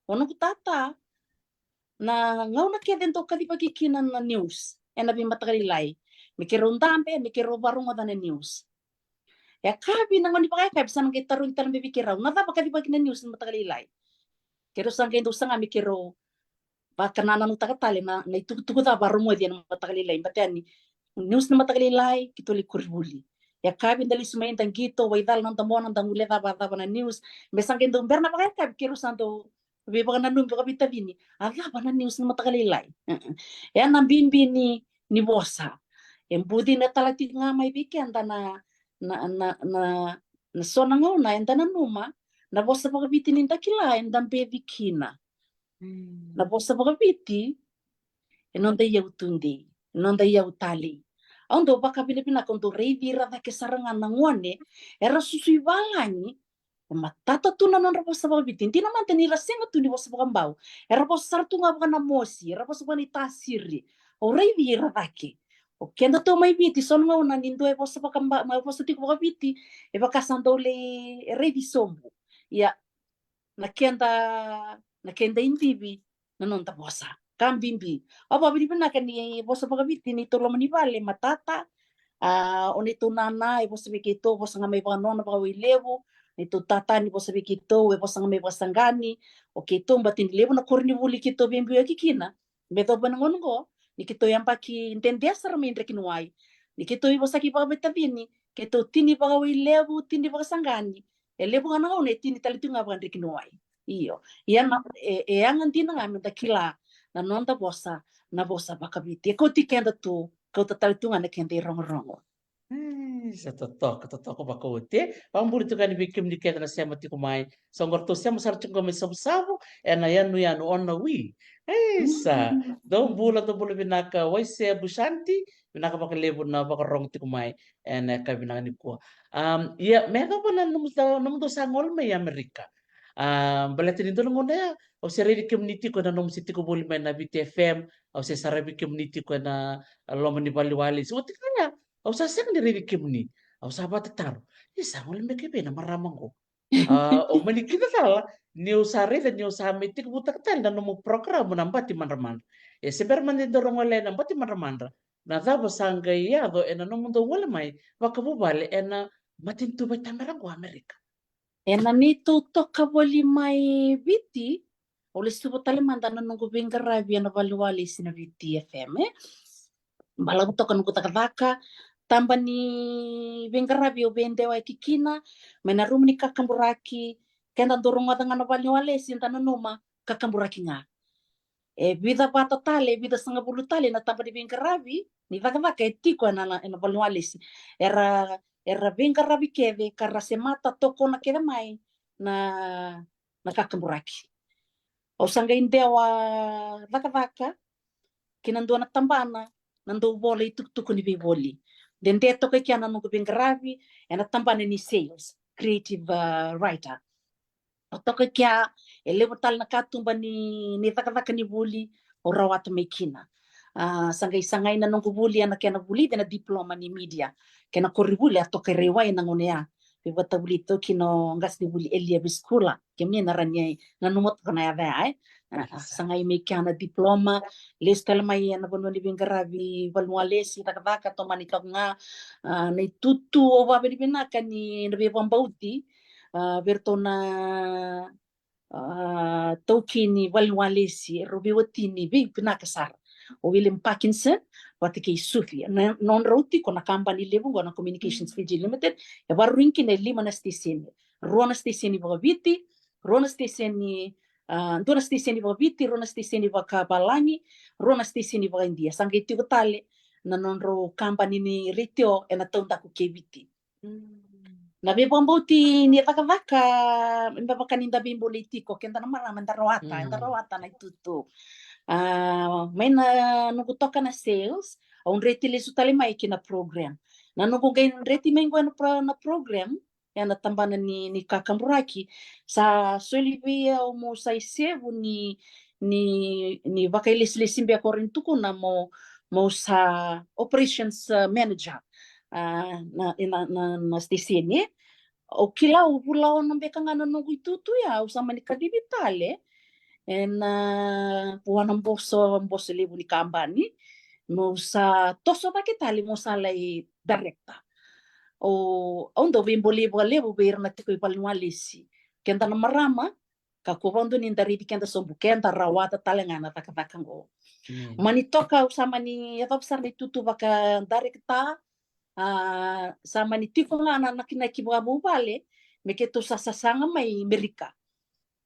o noqu tata, na gauna kece dau kacivaki kina na news ena veimataka lailai, me keirau dabe, me keirau varogoca na news. E yakavi, na gauna ni vakayakavi sa na qai tarogi tale mai vei keirau, na cava kacivaki na news ni mataka lailai. Keirau sa qai dau saga me keirau vakanananutaka tale na, na itukutuku cava a rogoci ena mataka lailai, baleta ni news ni mataka lailai keitou lai koronivuli. E yakavi da lesu mai, da qito, waicala na noda mona, da guilecava cava na news. Me sa qai dau bera na vakayakavi keirau sa dau veivakananumi vakaveitacini, a cava na news ni mataka lailai. E, e. E na bibi ni, ni vosa. E bucina tale tiko ga mai vei keda na, na, na, na, na so na gauna eda nanuma na vosa vakaviti ni da kila eda beci kina. Mm. Na vosa vakaviti e noda iyau tudei, e noda iyau talei. Au dau vakavinavinaka, au dau raici ira cake sara ga na gone era susu i valagi, e matata tu na nodra vosa vakaviti. Dina mada ni ra sega tu ni vosa vakabau, era vosa sara tu ga vakanamosi, era vosa vakaNaitasiri. Au raici ira cake. O keda tu mai Viti, so na gauna ni dua e vosa vakabau, mai vosa tiko vakaviti, e vaka sa dau lai raici sobu. Ia, na keda, na keda idivi na noda vosa. Ka bibi. Au vakavinavinaka ni vosa vakaviti ni tou loma ni vale e matata. A, o neitou nana e vosa vei keitou, vosa ga mai vakanona, vakawailevu. Neitou tata ni vosa vei keitou, e vosa ga mai vakasaqani. O keitou, baleta ni levu na koronivuli keitou veibiuyaki kina. Me yacova na gauna oqo, ni keitou yabaki dede sara mai Drekiniwai. Ni keitou ivosaki vakaveitacini, keitou tini vakawailevu, tini vakasaqani. E levu ga na gauna e tini tale tu ga vakaDrekiniwai. Io. Ia na, e, e yaga dina ga meda kila na noda vosa, na vosa vakaviti. E kauti keda tu, kauta tale tu ga na keda irogorogo. Ei, sa totoka, totoka vakaoti, e. Vakabula tiko yani vei kemuni kece na sema tiko mai. Sa qo ratou sema sara tiko qo mai Savusavu ena yanuyanu o Nawi. Ei, sa. Mm. Dou bula, dou bula vinaka Waisea Bushanti. Vinaka vakalevu na vakarogo tiko mai ena yakavi vinaka nikua. Am, ia, me yacova na nomudou, nomudou sa gole mai Amerika. A, baleta ni dua na gauna ya au se raici kemuni tiko ena nomu se tiko voli mai na Viti F M, au se saravi kemuni tiko ena loma ni vale ni walesi. Oti ga ya, au sa sega ni raici kemuni. Au sa vakatataro, e sa gole beka i vei na marama qo? A, au mani kila cala niu sa raica niu sa mai tekivutaka tale na nomu program na Bati Madramadra. E se bera mada ni dau rogoca na Bati Madramadra, na cava sa qai yaco ena nomudou gole mai vakavuvale ena matanitu vakatamera qo Amerika? Ena neitou toka voli mai Viti, au lesuva tale mada na noqu veiqaravi ena vale ni walesi na Viti F M, e. Balavu toka noqu cakacaka, taba ni veiqaravi au veidewayaki kina mai na rumu ni kakaburaki. Keda dau rogoca ga na vale ni walesi, eda nanuma kakaburaki ga. E vica vata tale, e vica sagavulu tale na taba ni veiqaravi ni cakacaka e tiko ena, ena vale ni walesi. Era, era veiqaravi kece ka ra semata tokona kece mai na, na kakaburaki. Au sa qai dewa cakacaka ki na dua na tabana na dauvola itukutuku ni veivoli. Dede toka i kea na noqu veiqaravi ena tabana ni sales, creative, uh, writer. Au toka i kea, e levu tale na katuba ni, ni cakacaka ni vuli au rawata mai kina. A, sa qai sagai na noqu vuli ena kena vulici na diploma ni media kei na koronivuli a toka i Raiwai na gauna ya. Veivakatavulici toka kina o qasenivuli Elia Vesikula, kemuni na rawa ni nanuma toka na yaca ya, e. A, sagai mai kea na diploma, lesu tale mai ena vanua ni veiqaravi valeniwalesi, cakacaka, tomani toka ga. A, na itutu au vakavinavinaka ni na veivakabauti, a, vei iratou na, a, taukei ni valeniwalesi, erau veiwatini veivinaka sara, o William Parkinson vata kei Sufi. Na nodrau tiko na kabani levu oqo na Communications Fiji Limited, e vakarurugi kina e lima na siteseni. Rua na siteseni vakaviti, rua na siteseni, a, dua na siteseni vakaviti, rua na siteseni vakavalagi, rua na siteseni vakaIdia. Sa qai tiko tale na nodrau kabani ni retio ena taudaku kei Viti. Na veivakabauti ni cakacaka, me vaka ni da veibolei tiko, keda na marama eda rawata, eda rawata na itutu. A, mai na noqu toka na sales, au dreti lesu tale mai ki na program. Na noqu qai dreti mai qo ena pro-, na program, ena tabana ni, ni kakaburaki, sa soli vei au mo sa isevu ni, ni, ni vakailesilesi beka o rawa ni tukuna mo, mo sa operations, a, manager, a, na, na, na, na siteseni, e. Au kila au vula ono beka ga na noqu itutu ya, au sa mani kacivi tale ena, a, vua na boso, boso levu ni kabani, mo sa toso cake tale mo sa lai director. O, au dau veibolei vakalevu vei ira na tiko i valeniwalesi. Keda na marama, kakua vakadua ni da raici keda sobu, keda rawata tale ga na cakacaka oqo. Mani toka, au sa mani yacova sara na itutu vaka director, a, sa mani tiko ga na nakinaki vakavuvale me keitou sa sasaga mai Merika.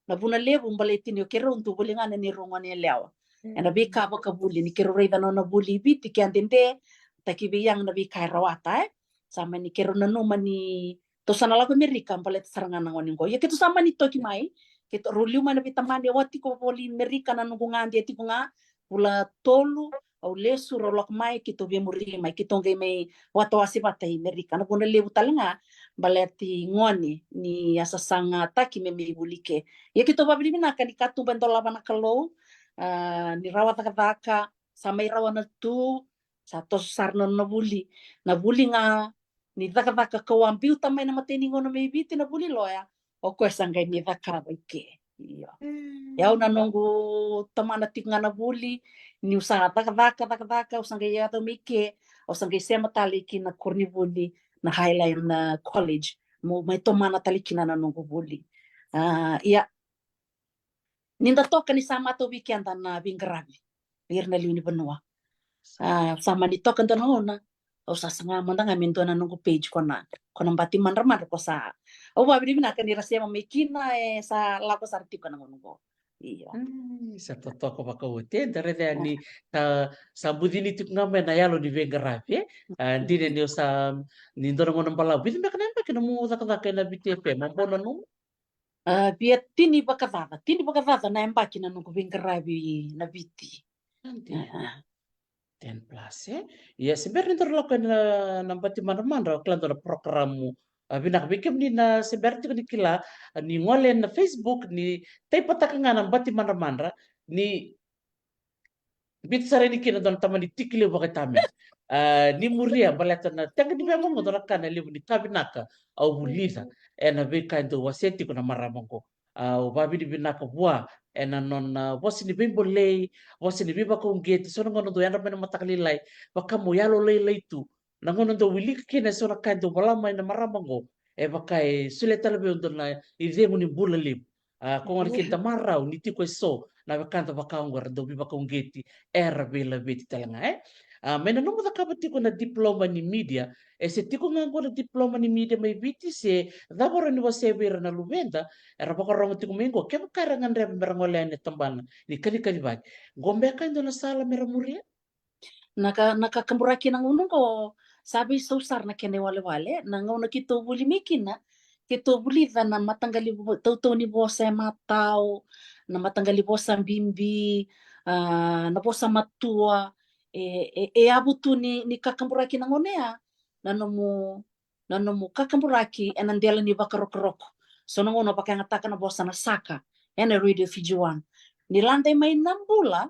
Na vuna levu baleta ni o keirau dau voli ga na neirau gone yalewa ena veika vakavuli, ni keirau raica na nona vuli i Viti ke a dede, taki vei yaga na veika e rawata, e. Sa mani keirau nanuma ni tou sa na lako Merika baleta sara ga na gone oqo. Ia keitou sa mani toki mai, keitou rau liu mai na veitamani, au a tiko voli Merika, na noqu gade e tiko ga, vula tolu, au lesu, rau lako mai, keitou veimuri mai, keitou qai mai watawase vata i Merika. Na vuna levu tale ga baleta i gone ni a sasagataki me mai vuli ke. Ia keitou vakavinavinaka ni katuba e dolava na Kalou, a, ni rawa cakacaka, sa mai rawa na tu, sa toso sara na nona vuli. Na vuli ga ni cakacaka kau a biuta mai na imatai ni gauna mai Viti, na vuli loya, o koya sa qai mai cakava i ke. Io. Ia au na noqu tomana tiko ga na vuli, niu sa cakacaka, cakacaka, au sa qai yaco mai ke, au sa qai sema tale ki na koronivuli na Highline, a, College, mo mai tomana tale kina na noqu vuli. A, ia, ni da toka ni sa matau vei keda na veiqaravi vei ira na lewe ni vanua. A, sa mani toka dua na gauna, au sa saga mada ga me dua na noqu page ko na, ko na Bati Madramadra ko sa. Au vakavinavinaka ni ra sema mai kina, e sa lako sara tiko na gauna oqo. Io. Sa totoka vakaoti, e, da raica yani sa, sa bucini tiko ga mai na yalo ni veiqaravi, e. A, dina ni o sa, ni dua na gauna balavu, vica beka na yabaki na nomu cakacaka ena Viti F M, a bau nanuma? A, via tini vakacaca, tini vakacaca na yabaki na noqu veiqaravi na Viti. Ten plus, e? Ia, se bera ni daru lako ena, na Bati Madramadra, au kila dua na porokaramu, a, vinaka vei kemuni na se bera tiko ni kila, a, ni gole ena Facebook, ni taipataka ga na Bati Madramadra, ni biuta sara yani kina dua na tamani tiki levu vakaitamera. A, ni muria, baleta na tega ni veiyago oqo dua na ka na levu ni ka vinaka au vulica ena veika e dau wasea tiko na marama oqo. A, au vakavinavinaka vua ena nona vosa ni veibolei, vosa ni veivakauqeti, so na gauna dau yadra mai na mataka lailai, vaka mo yalolailai tu. Na gauna dau wilika kina eso na ka e dau vola mai na marama oqo, e vaka e solia tale vei au dua na icegu ni bula levu. A, ko gona kina da marau ni tiko eso na wekada vaka oqo era dau veivakauqeti, era veilaveti tale ga, e. A, mai na nomu cakava tiko na diploma ni media, e se tiko ga oqo na diploma ni media mai Viti, se cava o rawa ni wasea vei ira na luveda era vakarogo tiko mai oqo, kevaka era gadreva mera gole yani e tabana ni kacikacivaki, oqo beka e dua na sala mera muria? Na ka, na kakaburaki na gauna oqo, sa veisau sara na kena iwalewale. Na gauna keitou vuli mai kina, keitou vulica na mataqali vo-, tautau ni vosa e matau, na mataqali vosa bibi, a, na vosa matua, e, e, e yavu tu ni, ni kakaburaki na gauna ya, na nomu, na nomu kakaburaki ena dela ni vakarokoroko. So na gauna vakayagataka na vosa na saka ena Radio Fiji One. Ni lade mai na bula,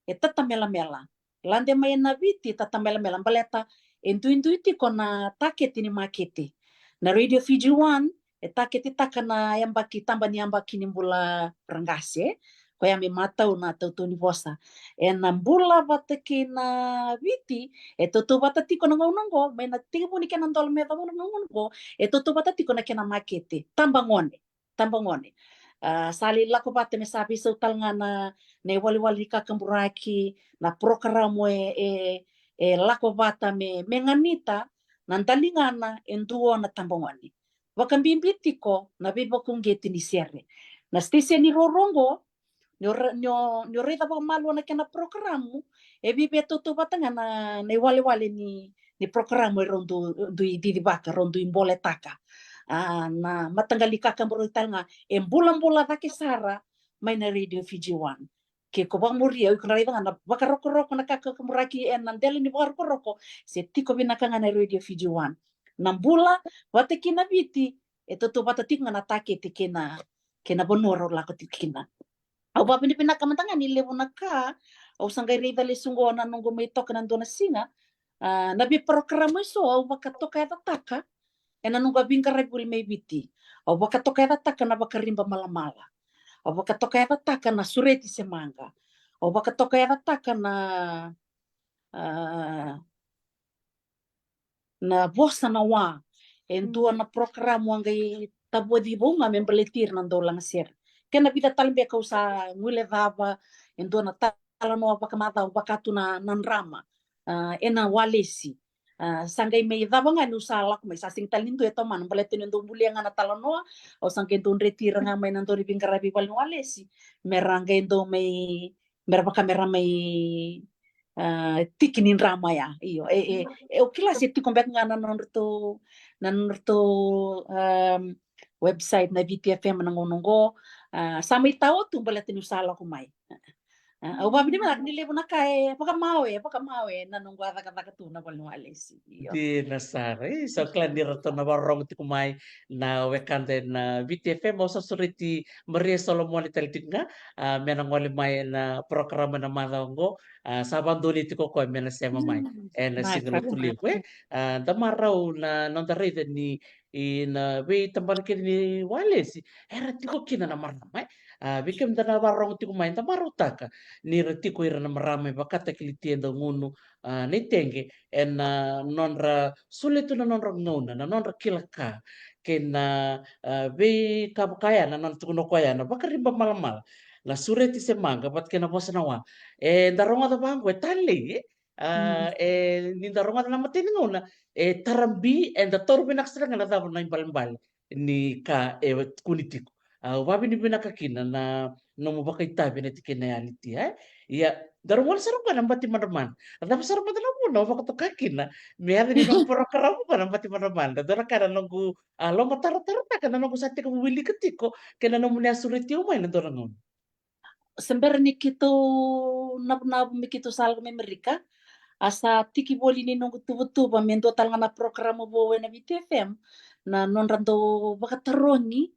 e tatamelamela. Lade mai ena Viti, tatamelamela baleta e duidui tiko na takete ni makete. Na Radio Fiji One e taketetaka na yabaki, taba ni yabaki ni bula ra qase, koya me matau na tautau ni vosa. Ena bula vata kei na Viti, e tautauvata tiko na gauna oqo, mai na tekivu ni kena dola me yacova na gauna oqo, e tautauvata tiko na kena makete. Tabagone, tabagone. A, sa lai lako vata me sa veisau tale ga na, na iwalewale ni kakaburaki, na porokaramu e, e, e lako vata me, me ganita na daligana e dua na tabagone. Vakabibi tiko na veivakauqeti ni sere. Na siteseni ruarua oqo, ni o ra-, ni o, ni o raica vakamalua na kena porokaramu, e viavia tautauvata ga na, na iwalewale ni, ni porokaramu e rau du-, dui cicivaka, rau dui boletaka. A, na mataqali kakaburaki tale ga e bulabula cake sara mai na Radio Fiji One. Ke ko vakamuria, o iko na raica ga na vakarokoroko, na kakaburaki ena dela ni vakarokoroko, se tiko vinaka ga na Radio Fiji One. Na bula vata kei na Viti, e tautauvata tiko ga na takete kei na, kei na vanua rau lako tiko kina. Au vakavinavinaka mada ga ni levu na ka au sa qai raica lesu oqo na noqu mai toka na dua na siga. A, na veiporokaramu eso au vakatokayacataka ena noqu a veiqaravi voli mai Viti. Au vakatokayacataka na Vakariba Malamala. Au vakatokayacataka na Sureti se Maqa. Au vakatokayacataka na, a, na Vosa na Wa. E dua na porokaramu a qai tavoci vou ga me baleti ira na dau lagasere. Kei na vica tale beka au sa guilecava, e dua na talanoa vakamacawa vaka tu na, na drama. A, ena walesi. A, sa qai mai cava ga niu sa lako mai, sa sega tale ni dua e tomana, baleta niu dau bulia ga na talanoa, au sa qai dau dreti ira ga mai na dau ni veiqaravi vale ni walesi, me ra qai dau mai, me ra vaka me ra mai, a, tiki ni drama ya. Io, e, e, e, au kila se tiko beka ga na nodratou, na nodratou, um, website na Viti F M na gauna oqo. A, sa mai tao tu baleta niu sa lako mai. A, au vakavinavinaka ni levu na ka e vakamawe, e vakamawe na noqu a cakacaka tu na vale ni walesi. Io. Dina sara. E, sa kila ni ratou na vakarorogo tiko mai na wekada ena Viti F M, au sa sureti Maria Solomoni tale tiko ga, a, me na gole mai na porokaramu ena macawa oqo. A, sa vakadonui tiko o koya me na sema mai ena siga Lotulevu, e. A, da marau na noda raica ni ena veitabana kece ni walesi era tiko kina na marama, e. A, vei kemudou na vakarorogo tiko mai, da marautaka ni ra tiko ira na marama e vakatakilitia e dau gunu, a, na itege ena nodra solia tu na nodra gauna, na nodra kila ka kei na, a, veika vaka ya na nona tukuna o koya na Vakariba Malamala, na Sureti se Maqa vata kei na Vosa na Wa. E da rogoca vaqo e talei, e. A, e, ni da rogoca na imatai ni gauna, e tara bi, eda taura vinaka sara ga na cava na ibalebale ni ka e tukuni tiko. A, au vakavinavinaka kina na nomu vakaitavi ena tikina ya, Litia, e. Ia, da rogoca sara ga na Bati Madramada. A cava sara mada na vuna o vakatoka kina me yaca ni nomu porokaramu ga na Bati Madramada? Dua na ka na noqu, a, lomataratarataka na noqu sa tekivu wilika tiko kei na nomuni a sureti au mai na dua na gauna. Se bera ni keitou navunavu me keitou sa lako mai Amerika, a sa tiki voli ni noqu tuvatuva me dua tale ga na porokaramu vou ena Viti F M, na nodra dau vakatarogi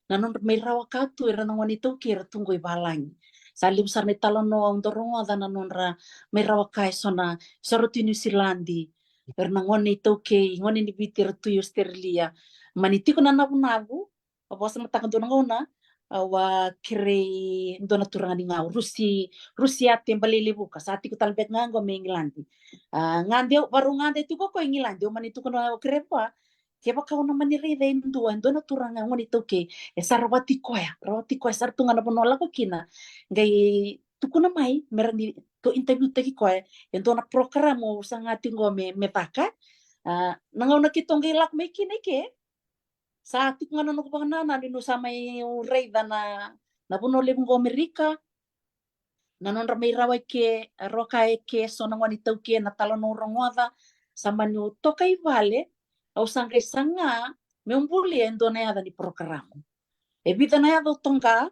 na nodra mai rawa ka tu ira na gone iTaukei era tu qo i valagi. Sa levu sara na italanoa au dau rogoca na nodra mai rawa ka e so na, so ra tu i Niusiladi, ira na gone iTaukei, gone ni Viti era tu i Ositerelia. Mani tiko na navunavu, au vakasamataka dua na gauna, au a kerei dua na turaga ni Gau, Rusi, Rusi Ate Balelevuka, sa tiko tale beka ga qo mai Igiladi. A, gade, varau gade tiko o koya i Igiladi, au mani tukuna, au kerei vua, kevaka o na mani raica e dua, e dua na turaga gone iTaukei, e sa rawati koya, rawati koya, sa ra tu ga na vanua lako kina, qai tukuna mai me rawa ni tou interview taki koya e dua na porokaramu au saga tiko qo me, me caka. A, na gauna keitou qai lako mai kina i ke, sa tiko ga na noqu vakanananu niu sa mai raica na, na vanua levu qo Amerika, na nodra mai rawa i ke, rawa ka e ke so na gone iTaukei, na talanoa au rogoca. Sa mani toka i vale, au sa qai saga meu bulia e dua na yaca ni porokaramu. E vica na yaca au toqa,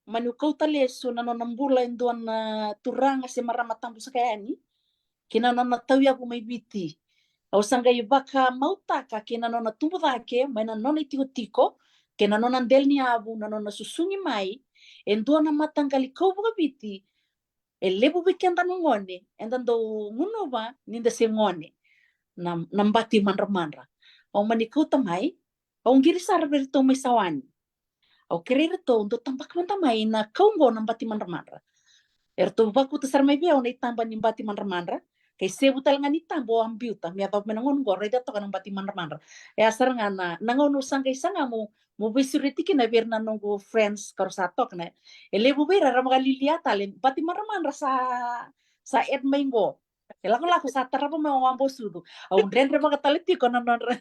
mani kauta lesu na nona bula e dua na turaga se marama tabu saka yani, kei na nona tauyavu mai Viti. Au sa qai vakamautaka kei na nona tubu cake mai na nona itikotiko, kei na nona dela ni yavu, na nona susugi mai e dua na mataqali kau vakaviti, E levu vei keda na gone eda dau gunuva ni da se gone na, na bati madramadra. Au mani kauta mai, au qiri sara vei iratou mai Sawani. Au kerei iratou dou tabaka mada mai na kau qo na bati madramadra. Eratou vakauta sara mai vei au na itaba ni bati madramadra, kei sevu tale ga ni taba o a biuta me yacova mai na gauna qo, raica toka na bati madramadra. E a sara ga na, na gauna au sa qai saga mo, mo veisureti kina vei ira na noqu friends ka ra sa toka na, e levu vei ira era vakalialia tale, bati madramadra sa, sa add mai qo. E lakolako sa tarava mai o Wabo Sucu. Au dredrevaka tale tiko na nodra.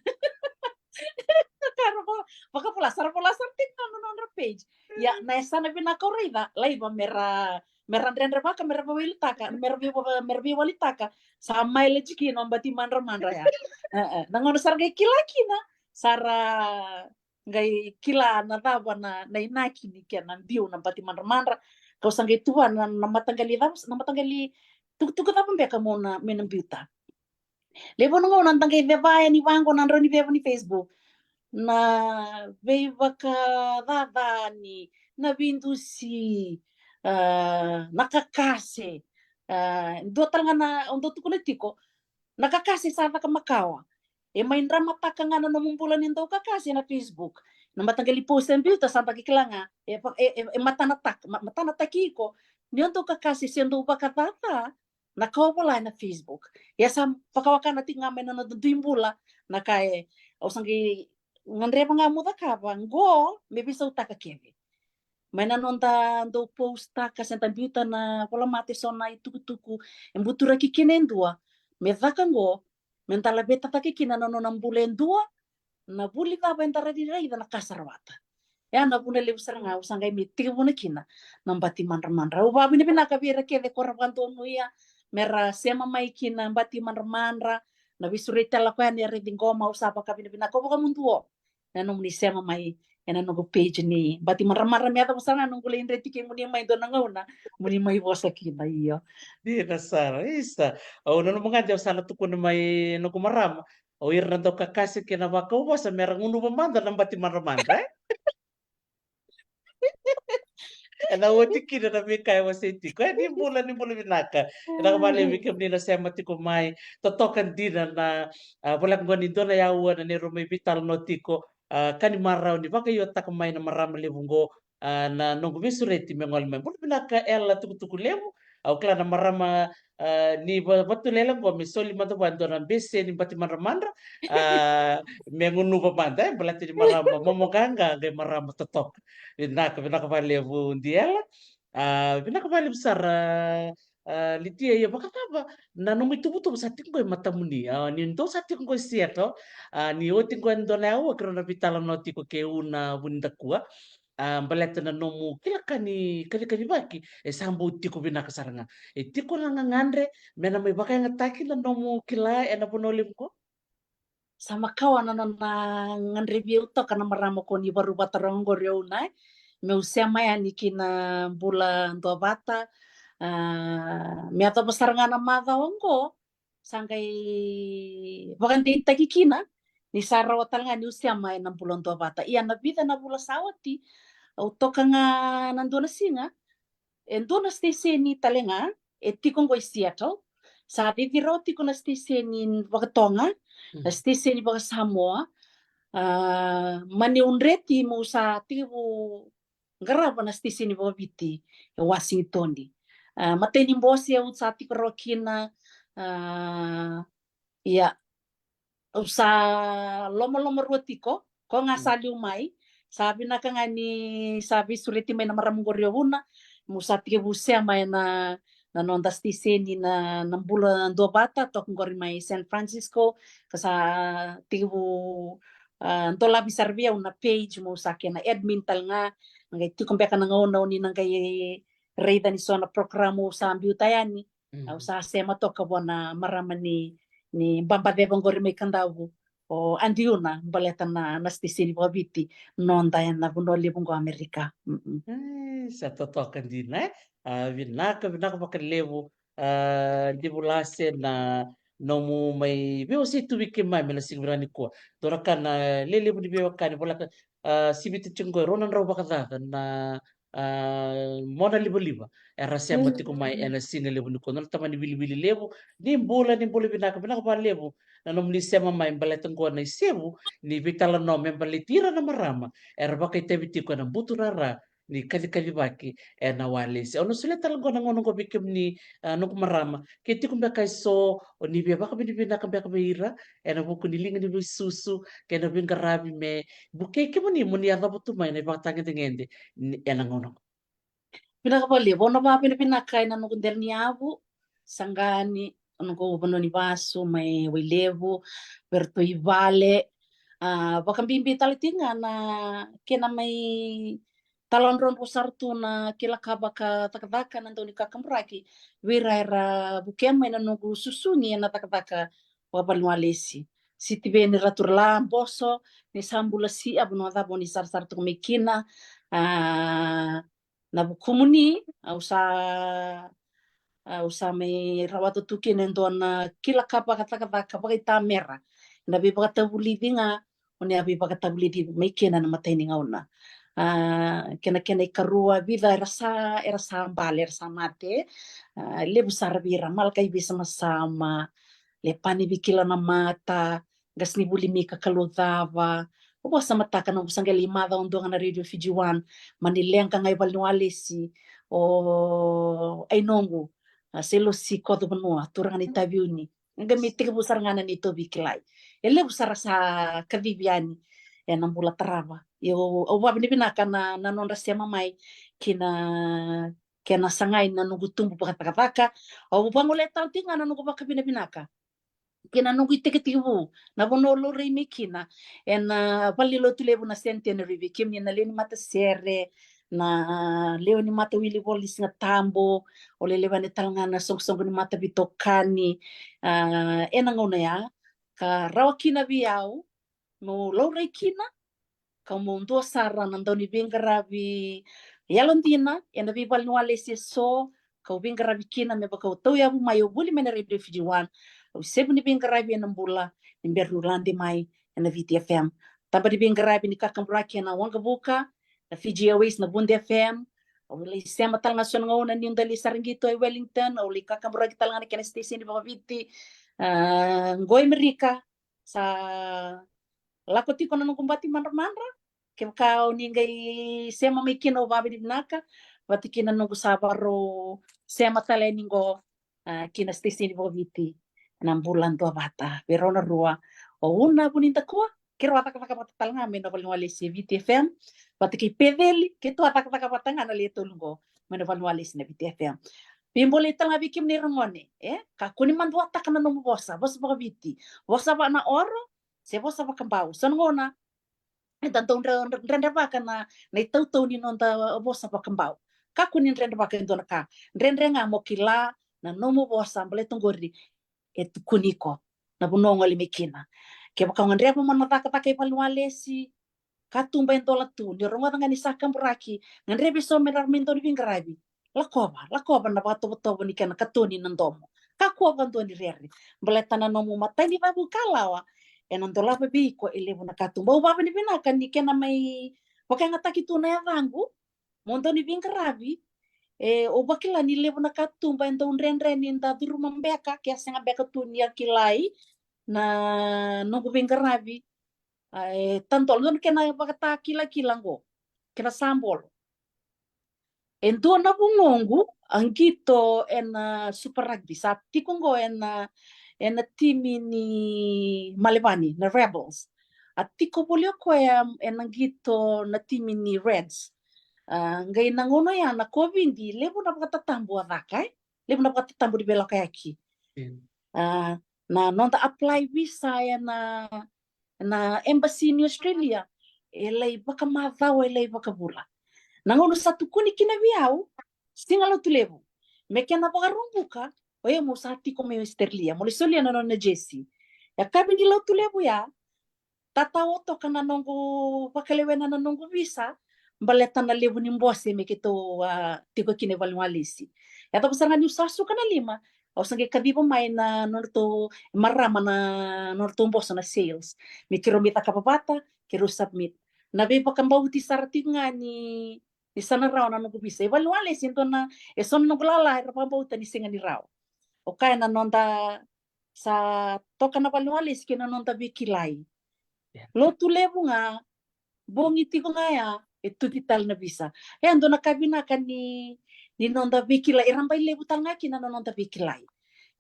Ka ra vo-, vakavola, sa ra vola sara tiko na nodra page. Ia, na yasana vinaka au raica, laiva me ra, me ra dredrevaka, me ra veiwalitaka, me ra vei-, me ra veiwalitaka. Sa mileage kina o bati madramadra ya. E, e. Na gauna sa ra qai kila kina, sa ra qai kila na cava na, na inaki ni kena biu na bati madramadra. Kau sa qai tuva na, na mataqali cava, na mataqali tukutuku cava beka mo na, me na biuta. Levu na gauna da qai ceva yani vaqo na drau ni veva ni Facebook. Na veivakacacani, na veidusi, ah, na kakase. Ah, dua tale ga na, au dau tukuna tiko, na kakase sa caka makawa. E mai dramataka ga na nomu bula ni dau kakase na Facebook. Na mataqali post e biuta sa da qai kila ga, e, e, e, e matanataka, ma-, matanataki iko ni o dau kakase se dau vakacaca na ka o vola ena Facebook. Ia sa vakawakana tiko ga mai na noda dui bula na ka e, au sa qai gadreva ga mo cakava qo me veisautaka kece. Mai na noda dau postaka se da biuta na volamata eso na itukutuku e buturaki kina e dua, me caka qo, me da laveta cake kina na nona bula e dua, na vuli cava eda rawa ni raica na ka sa rawata. Ya na vuna levu sara ga au sa qai mai tekivuna kina na bati madramadra. Au vakavinavinaka vei ira kece ko ra vakadonuya me ra sema mai kina bati madramadra, na veisureti tale koya ni ra ciqoma, au sa vakavinavinaka. Au vakamuduo na nomuni sema mai ena noqu page ni bati madramadra, me yacova sara ga noqu lai dreti kemuni mai dua na gauna moni mai vosa kina. Io. Dina sara, isa. Au nanuma ga de au sa na tukuna mai noqu marama, o ira na dau kakase kei na vakauvosa me ra gunuva mada na bati madramadra, e? Ena oti kina na veika e wasei tiko, e, ni bula, ni bula vinaka. Ena ka vale vei kemuni na sema tiko mai, totoka dina na, ah, voleka qo ni dua na yaua na neirau mai veitalanoa tiko, ah, ka ni marau ni vakaiotaka mai na marama levu qo, ah, na noqu veisureti me gole mai. Bula vinaka Ela Tukutuku Levu, au kila na marama, ah, ni va-, vatulele qo me soli mada vua e dua na bese ni bati madramadra, ah, me gunuva mada, e, baleta ni marama momoqaqa qai marama totoka. Vinaka, vinaka vakalevu Diela. Ah, vinaka vakalevu sara, ah, Litia, ia vakacava na nomu ituvatuva sa tiko qo e matamuni, ah, ni dou sa tiko qo e Seattle, ah, ni oti qo e dua na yaua keirau na veitalanoa tiko kei Una Vunidakua. Ah, baleta na nomu kila ka ni kacikacivaki e sa bau tiko vinaka sara ga. E tiko na gagadre me na mai vakayagataki na nomu kila ena vanua levu qo? Sa makawa na nona gadrevi au toka na marama ko ni vakarau vata rogo qori o Una, e. Meu sema yani ki na bula duavata, ah, me yacova sara ga na macawa qo, sa qai vakadeitaki kina ni sa rawa tale ga niu sema ena bula duavata. Ia na vica na vula sa oti, au toka ga na dua na siga, e dua na siteseni tale ga e tiko qo i Seattle. Sa cici rawa tiko na siteseni vakatoga, na siteseni vakasamoa. Ah, mani au dreti meu sa tekivu qarava na siteseni vakaviti e Washington. Ah, matai ni bose au sa tiko rawa kina, ah, ia, au sa lomalomarua tiko, ko ga sa liu mai. Sa vinaka ga ni sa veisureti mai na marama qori o Una, meu sa tekivu sema ena, na noda siteseni na, na bula duavata, toka qori mai San Francisco, ka sa tekivu, ah, dolavi sara vei au na page, meu sa kena admin tale ga, na qai tiko beka na gauna o ni na qai raica ni so na program au sa biuta yani. Au sa sema toka vua na marama ni, ni babaceva qori mai Kadavu, o Adi Una, baleta na, na siteseni vakaviti noda ena vanua levu qo Amerika. E, sa totoka dina, e? Ah, vinaka, vinaka vakalevu, ah, Livulase, na nomu mai veiwasei tu vei keimami ena siga vinaka nikua. Dua na ka na lelevu ni veiwekani, voleka, ah, sivita tiko qo e rua na drau vakacaca na a, mona livaliva era sema tiko mai ena siga levu nikua. Nona tamani wiliwili levu, ni bula, ni bula vinaka, vinaka vakalevu na nomuni sema mai baleta qo na isevu ni veitalanoa me baleti ira na marama era vakaitavi tiko ena buturara ni kacikacivaki ena walesi. Au na solia tale qo na gauna qo vei kemuni, a, noqu marama, ke tiko beka eso o ni via vakavinavinaka beka vei ira ena vuku ni liga ni veisusu kei na veiqaravi me vukei kemuni mo ni yacova tu mai na ivakatagedegede ena gauna qo. Vinaka vakalevu, au na vakavinavinaka ena noqu dela ni yavu, Saqani, noqu vanua ni vasu mai Wailevu, vei ratou i vale. A, vakabibi tale tiko ga na kena mai taladrodro sara tu na kila ka vakacakacaka na dau ni kakaburaki vei ira era vukea mai na noqu susugi ena cakacaka vakavaleniwalesi. Sitiveni Raturala Boso, ni sa bula sia, vanua cava o ni sarasara toka mai kina. A, na vukumuni, au sa, au sa mai rawata tu kina e dua na kila ka vakacakacaka vakaitamera. Na veivakatavulici ga o ni a veivakatavulici mai kina na matai ni gauna. A, kena, kena ikarua, vica era sa, era sa bale, era sa mate. A, levu sara vei ira, Malakai Veisama Sama, Lepani Vikila Namata, Qasenivuli Mika Kaloucava. Au vakasamataka na noqu sa qai lai macawa dua ga na Radio Fiji One, mani leqa ga i valeniwalesi o ai noqu, a, Sailosi Kocovanua, turaga ni Taveuni. Qai mai tekivu sara ga na neitou veikilai. E levu sara sa kacivi yani ena bula tarava. Ia au, au vakavinavinaka na, na nodra sema mai ki na kena sagai na noqu tubu vakacakacaka. Au vagolea tale tiko ga na noqu vakavinavinaka ki na noqu itekitekivu, na vanua au laurai mai kina, ena valenilotu levu na Centenary, vei kemuni na lewe ni matasere, na lewe ni matawilivola ni Sigatabu, au lelewa yani tale ga na soqosoqo ni mataveitokani, a, ena gauna ya, ka rawa kina vei au meu laurai kina, ka meu dua sara na dau ni veiqaravi yalodina ena veivaleniwalesi eso, kau veiqaravi kina me vaka au tauyavu mai, au vuli mai na Radio Fiji One, au sevu ni veiqaravi ena bula, ni bera niu lade mai ena Viti F M. Taba ni veiqaravi ni kakaburaki ena waqavuka, na Fiji Airways, na Vude F M. Au lai sema tale ga so na gauna niu dau lai sara qito e Wellington, au lai kakaburaki tale ga na kena station vakaviti, a, qo e Amerika, sa lako tiko na noqu bati madramadra. Kevaka o ni qai sema mai kina, au vakavinavinaka, vata kina noqu sa varau sema tale yani qo, a, ki na station vakaviti, na Bula Duavata, vei rau na rua, o Una Vunidakua, keirau a cakacaka vata tale ga mai na valeniwalesi e Viti F M, vata kei Peceli, keitou a cakacaka vata ga na le tolu qo mai na valeniwalesi na Viti F M. Veibolei tale ga vei kemuni ra gone, e, kakua ni maduataka na nomu vosa, vosa vakaviti, vosa vaka na oro, se vosa vakabau. So na gauna eda dau dre-, dredrevaka na, na itautau ni noda vosa vakabau. Kakua ni dredrevaka e dua na ka. Dredre ga mo kila na nomu vosa, baleta qori e tukuni iko na vanua o gole mai kina. Kevaka o gadreva mo na cakacaka i valeniwalesi, katuba e dola tu, ni rogoca ga ni sa kaburaki, gadrevi eso me ra mai dau ni veiqaravi. Lakova, lakova na vakatovotovo ni kena katoni na domo. Kakua vakadua ni rere. Baleta na nomu matai ni cavu kalawa ena dolava vei iko e levu na katuba. Au vakavinavinaka ni kena mai vakayagataki tu na yacaqu mo dau ni veiqaravi. E, au vakila ni levu na katuba e dau dredre ni da curuma beka, ke a sega beka tu ni a kilai na noqu veiqaravi. A, e tadola, dua na kena vakatakilakila qo, kena sabolo. E dua na vugoqu a qito ena Super Rugby, sa tiko qo ena, ena timi ni Malevani, na Rebels. A tiko voli o koya ena qito na timi ni Reds. A, qai na gauna ya na COVID, levu na vakatatabu a caka, e? Levu na vakatatabu ni veilakoyaki. Mm. A, na noda apply visa ena na embassy ni Australia, e lai vakamacawa, e lai vakavula. Na gauna sa tukuni kina vei au, siga Lotulevu, me kena Vakaraubuka, o yau meu sa tiko mai Australia, meu lai solia na nona jersey. E yakavi ni Lotulevu ya, tatao toka na noqu vakalewena na noqu visa, baleta na levu ni bose me keitou, a, tiko kina i valeniwalesi. Yacova sara ga niu sa suka na lima, au sa qai kaciva mai na nodratou marama na nodratou boso na sales. Me keirau mai cakava vata, keirau submit. Na veivakabauti sara tiko ga ni ni sa na rawa na noqu visa. E vale ni walesi e dua na, e so na noqu lala era vakabauta ni sega ni rawa. O kaya na noda sa toka na vale ni walesi kei na noda veikilai. Lotu levu ga, bogi tiko ga ya, e tuti tale na visa. E dua na ka vinaka ni, ni noda veikilai, e rabailevu tale ga kina na noda veikilai.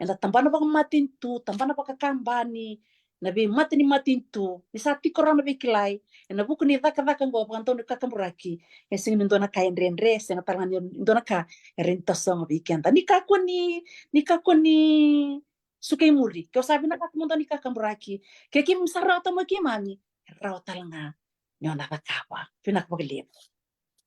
Eda tabana vakamatanitu, tabana vakakabani, na veimata ni matanitu, ni sa tiko rawa na veikilai, ena vuku ni cakacaka oqo vakadau ni kakaburaki, e sega ni dua na ka e dredre, sega tale ga ni dua na ka e rawa ni tasogo vei keda. Ni kakua ni, ni kakua ni suka i muri, ke o sa vinakata mo dau ni kakaburaki, ke keimami sa rawata mai keimami, e rawa tale ga ni o na cakava. Vinaka vakalevu.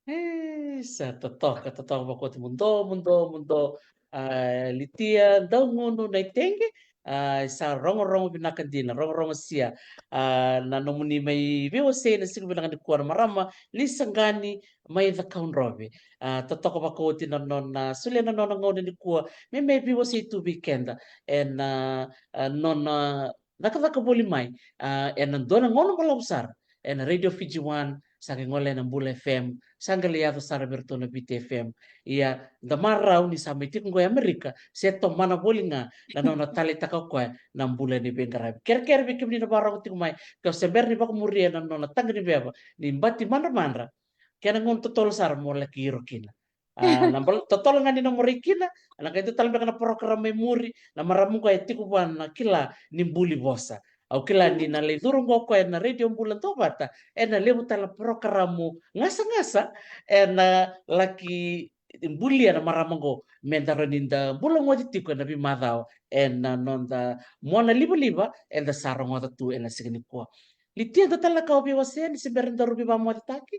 E, sa totoka, totoka vakaoti, muduo, muduo, muduo. A, Litia Daugunu Naitege, a, sa rogorogo vinaka dina, rogorogo sia. A, na nomuni mai veiwasei na siga vinaka nikua na marama ni Saqani mai Cakaudrove. A, totoka vakaoti na nona solia na nona gauna nikua me mai veiwasei tu vei keda ena, a, nona cakacaka voli mai, a, ena dua na gauna balavu sara ena Radio Fiji One, sa qai gole ena Bula F M, sa qai lai yaco sara vei iratou na Viti F M. Ia, da marau ni sa mai tiko qo e Amerika, se tomana voli ga na nona taleitaka o koya na bula ni veiqaravi. Kerekere vei kemuni na vakarorogo tiko mai, ke o se bera ni vakamuria na nona taqa ni veva ni bati madramadra, kena gauna totolo sara mo laki iro kina. A, na bal-, totolo ga ni na morai kina, na qai dua tale beka na porokaramu e muri, na marama qo e tiko vua na kila ni buli vosa. Au kila ni na lai curu qo o koya ena Radio Bula Duavata, ena levu tale na porokaramu gasagasa ena laki bulia na marama qo, me da rawa ni da bula goti tiko ena veimacawa ena noda mona livaliva eda sa rogoca tu ena siga nikua. Litia, dua tale na ka o via wasea ni se bera ni daru veivakamocetaki?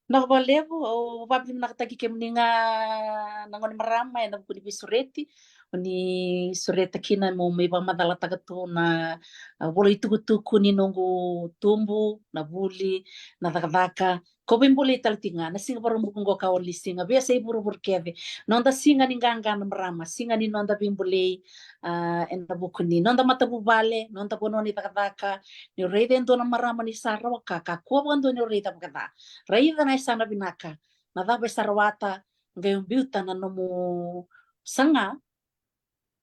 Vinaka vakalevu, au vakavinavinakataki kemuni ga na gone marama ena vuku ni veisureti o ni sureta kina mo mai vakamacalataka tu na, a, vola itukutuku ni noqu tubu, na vuli, na cakacaka. Ko veibolei tale tiko ga na siga Vakaraubuka qo ka oti ni siga, veiyasai vuravura kece. Noda siga ni qaqa na marama, siga ni noda veibolei, a, ena vuku ni noda matavuvale, noda vanua ni cakacaka. Ni o raica e dua na marama ni sa rawa ka, kakua vakadua ni o raica vakaca. Raica na yasana vinaka, na cava e sa rawata, qai o biuta na nomu saga,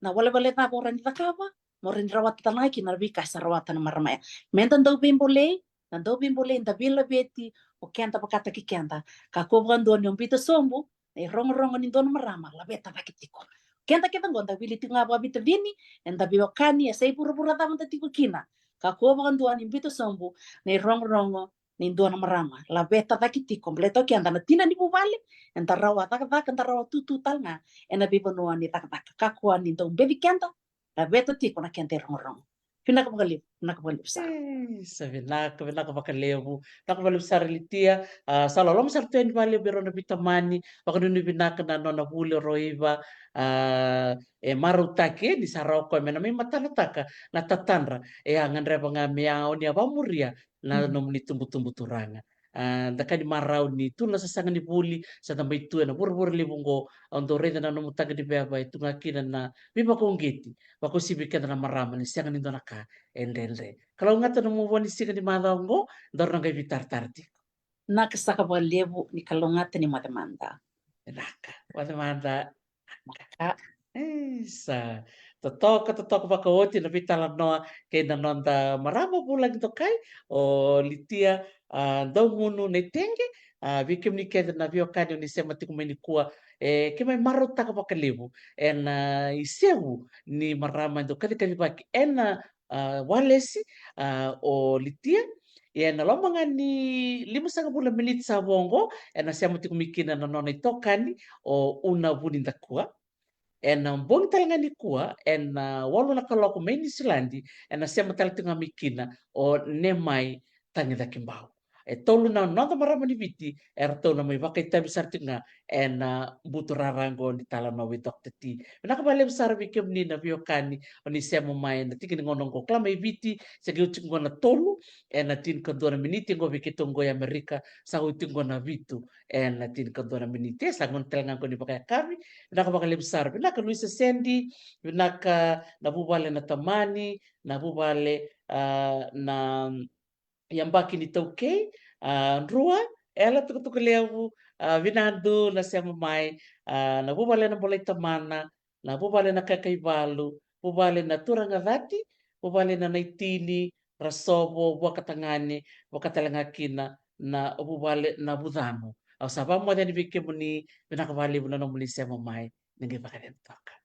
na walewale cava o rawa ni cakava, mo rawa ni rawata tale ga kina na veika e sa rawata na marama ya. Me da dau veibolei, na dau veibolei, da veilaveti o keda vakataki keda. Kakua vakadua ni o biuta sobu na irogorogo ni dua na marama, laveta cake tiko. Keda kece qo da wili tiko ga vakaveitacini, eda veiwekani, yasai vuravura cava da tiko kina. Kakua vakadua ni biuta sobu na irogorogo ni dua na marama, laveta cake tiko, baleta o keda na tina ni vuvale, eda rawa cakacaka, da rawa tutu tale ga ena veivanua ni cakacaka. Kakua ni dau beci keda, laveta tiko na keda irogorogo. Vinaka vakalevu, vinaka vakalevu sara. E, sa vinaka, vinaka vakalevu, vinaka vakalevu sara Litia. A, sa loloma sara tu yani vakalevu vei rau na veitamani, vakanuinui vinaka na nona vuli o Roiva, a, e marautaki ni sa rawa o koya me na mai matanataka na tatadra, e a gadreva ga me a oni a vakamuria na nomuni tubutubu turaga. A, da ka ni marau ni tu na sasaga ni vuli, sa da mai tu ena vuravura levu oqo, au dau raica na nomu taqa ni veva e tu ga kina na veivakauqeti, vakauasivi keda na marama ni sega ni dua na ka e dredre. Kalougata na nomu vua ni siga ni macawa oqo, daru na qai veitaratara tiko. Vinaka saka vakalevu, ni kalougata, ni moce mada. Vinaka, moce mada. Ka. Isa. Totoka, totoka vakaoti na veitalanoa kei na noda marama vulagi dokai, o Litia, a, Daugunu Naitege, a, vei kemuni kece na veiwekani o ni sema tiko mai nikua, e, keimami marautaka vakalevu ena, a, isevu ni marama e dau kacikacivaki ena, a, walesi, a, o Litia. Ia ena loma ga ni limasagavulu na miniti sa vo oqo, ena sema tiko mai kina na nona itokani o Una Vunidakua. Ena bogi tale ga nikua, ena walu na kaloko mai Niusiladi, ena sema tale tiko ga mai kina o Nemai Tagicakibau. E tolu na noda marama ni Viti eratou na mai vakaitavi sara tiko ga ena buturara oqo ni talanoa vei Doctor T. Vinaka vakalevu sara vei kemuni na veiwekani o ni sema mai ena tiki ni gauna oqo. Kila mai Viti se qai oti oqo na tolu ena tinikadua na miniti, oqo vei keitou oqo i Amerika sa oti oqo na vitu ena tinikadua na miniti. E sa gauna tale ga oqo ni vakayakavi. Vinaka vakalevu sara. Vinaka Luisa Sedi, vinaka na vuvale na Tamani, na vuvale, a, na Yabaki ni Taukei, a, Drua, Ela Tukutuku Levu, a, vinadu na sema mai, a, na vuvale na Bolai Tamana, na vuvale na Kakaivalu, vuvale na Turaga Cati, vuvale na Naitini, Rasovo, Vuakatagane, vaka tale ga kina na vuvale na Vucanu. Au sa vamoce yani vei kemuni, vinaka vakalevu na nomuni sema mai, ni qai vakayacani toka.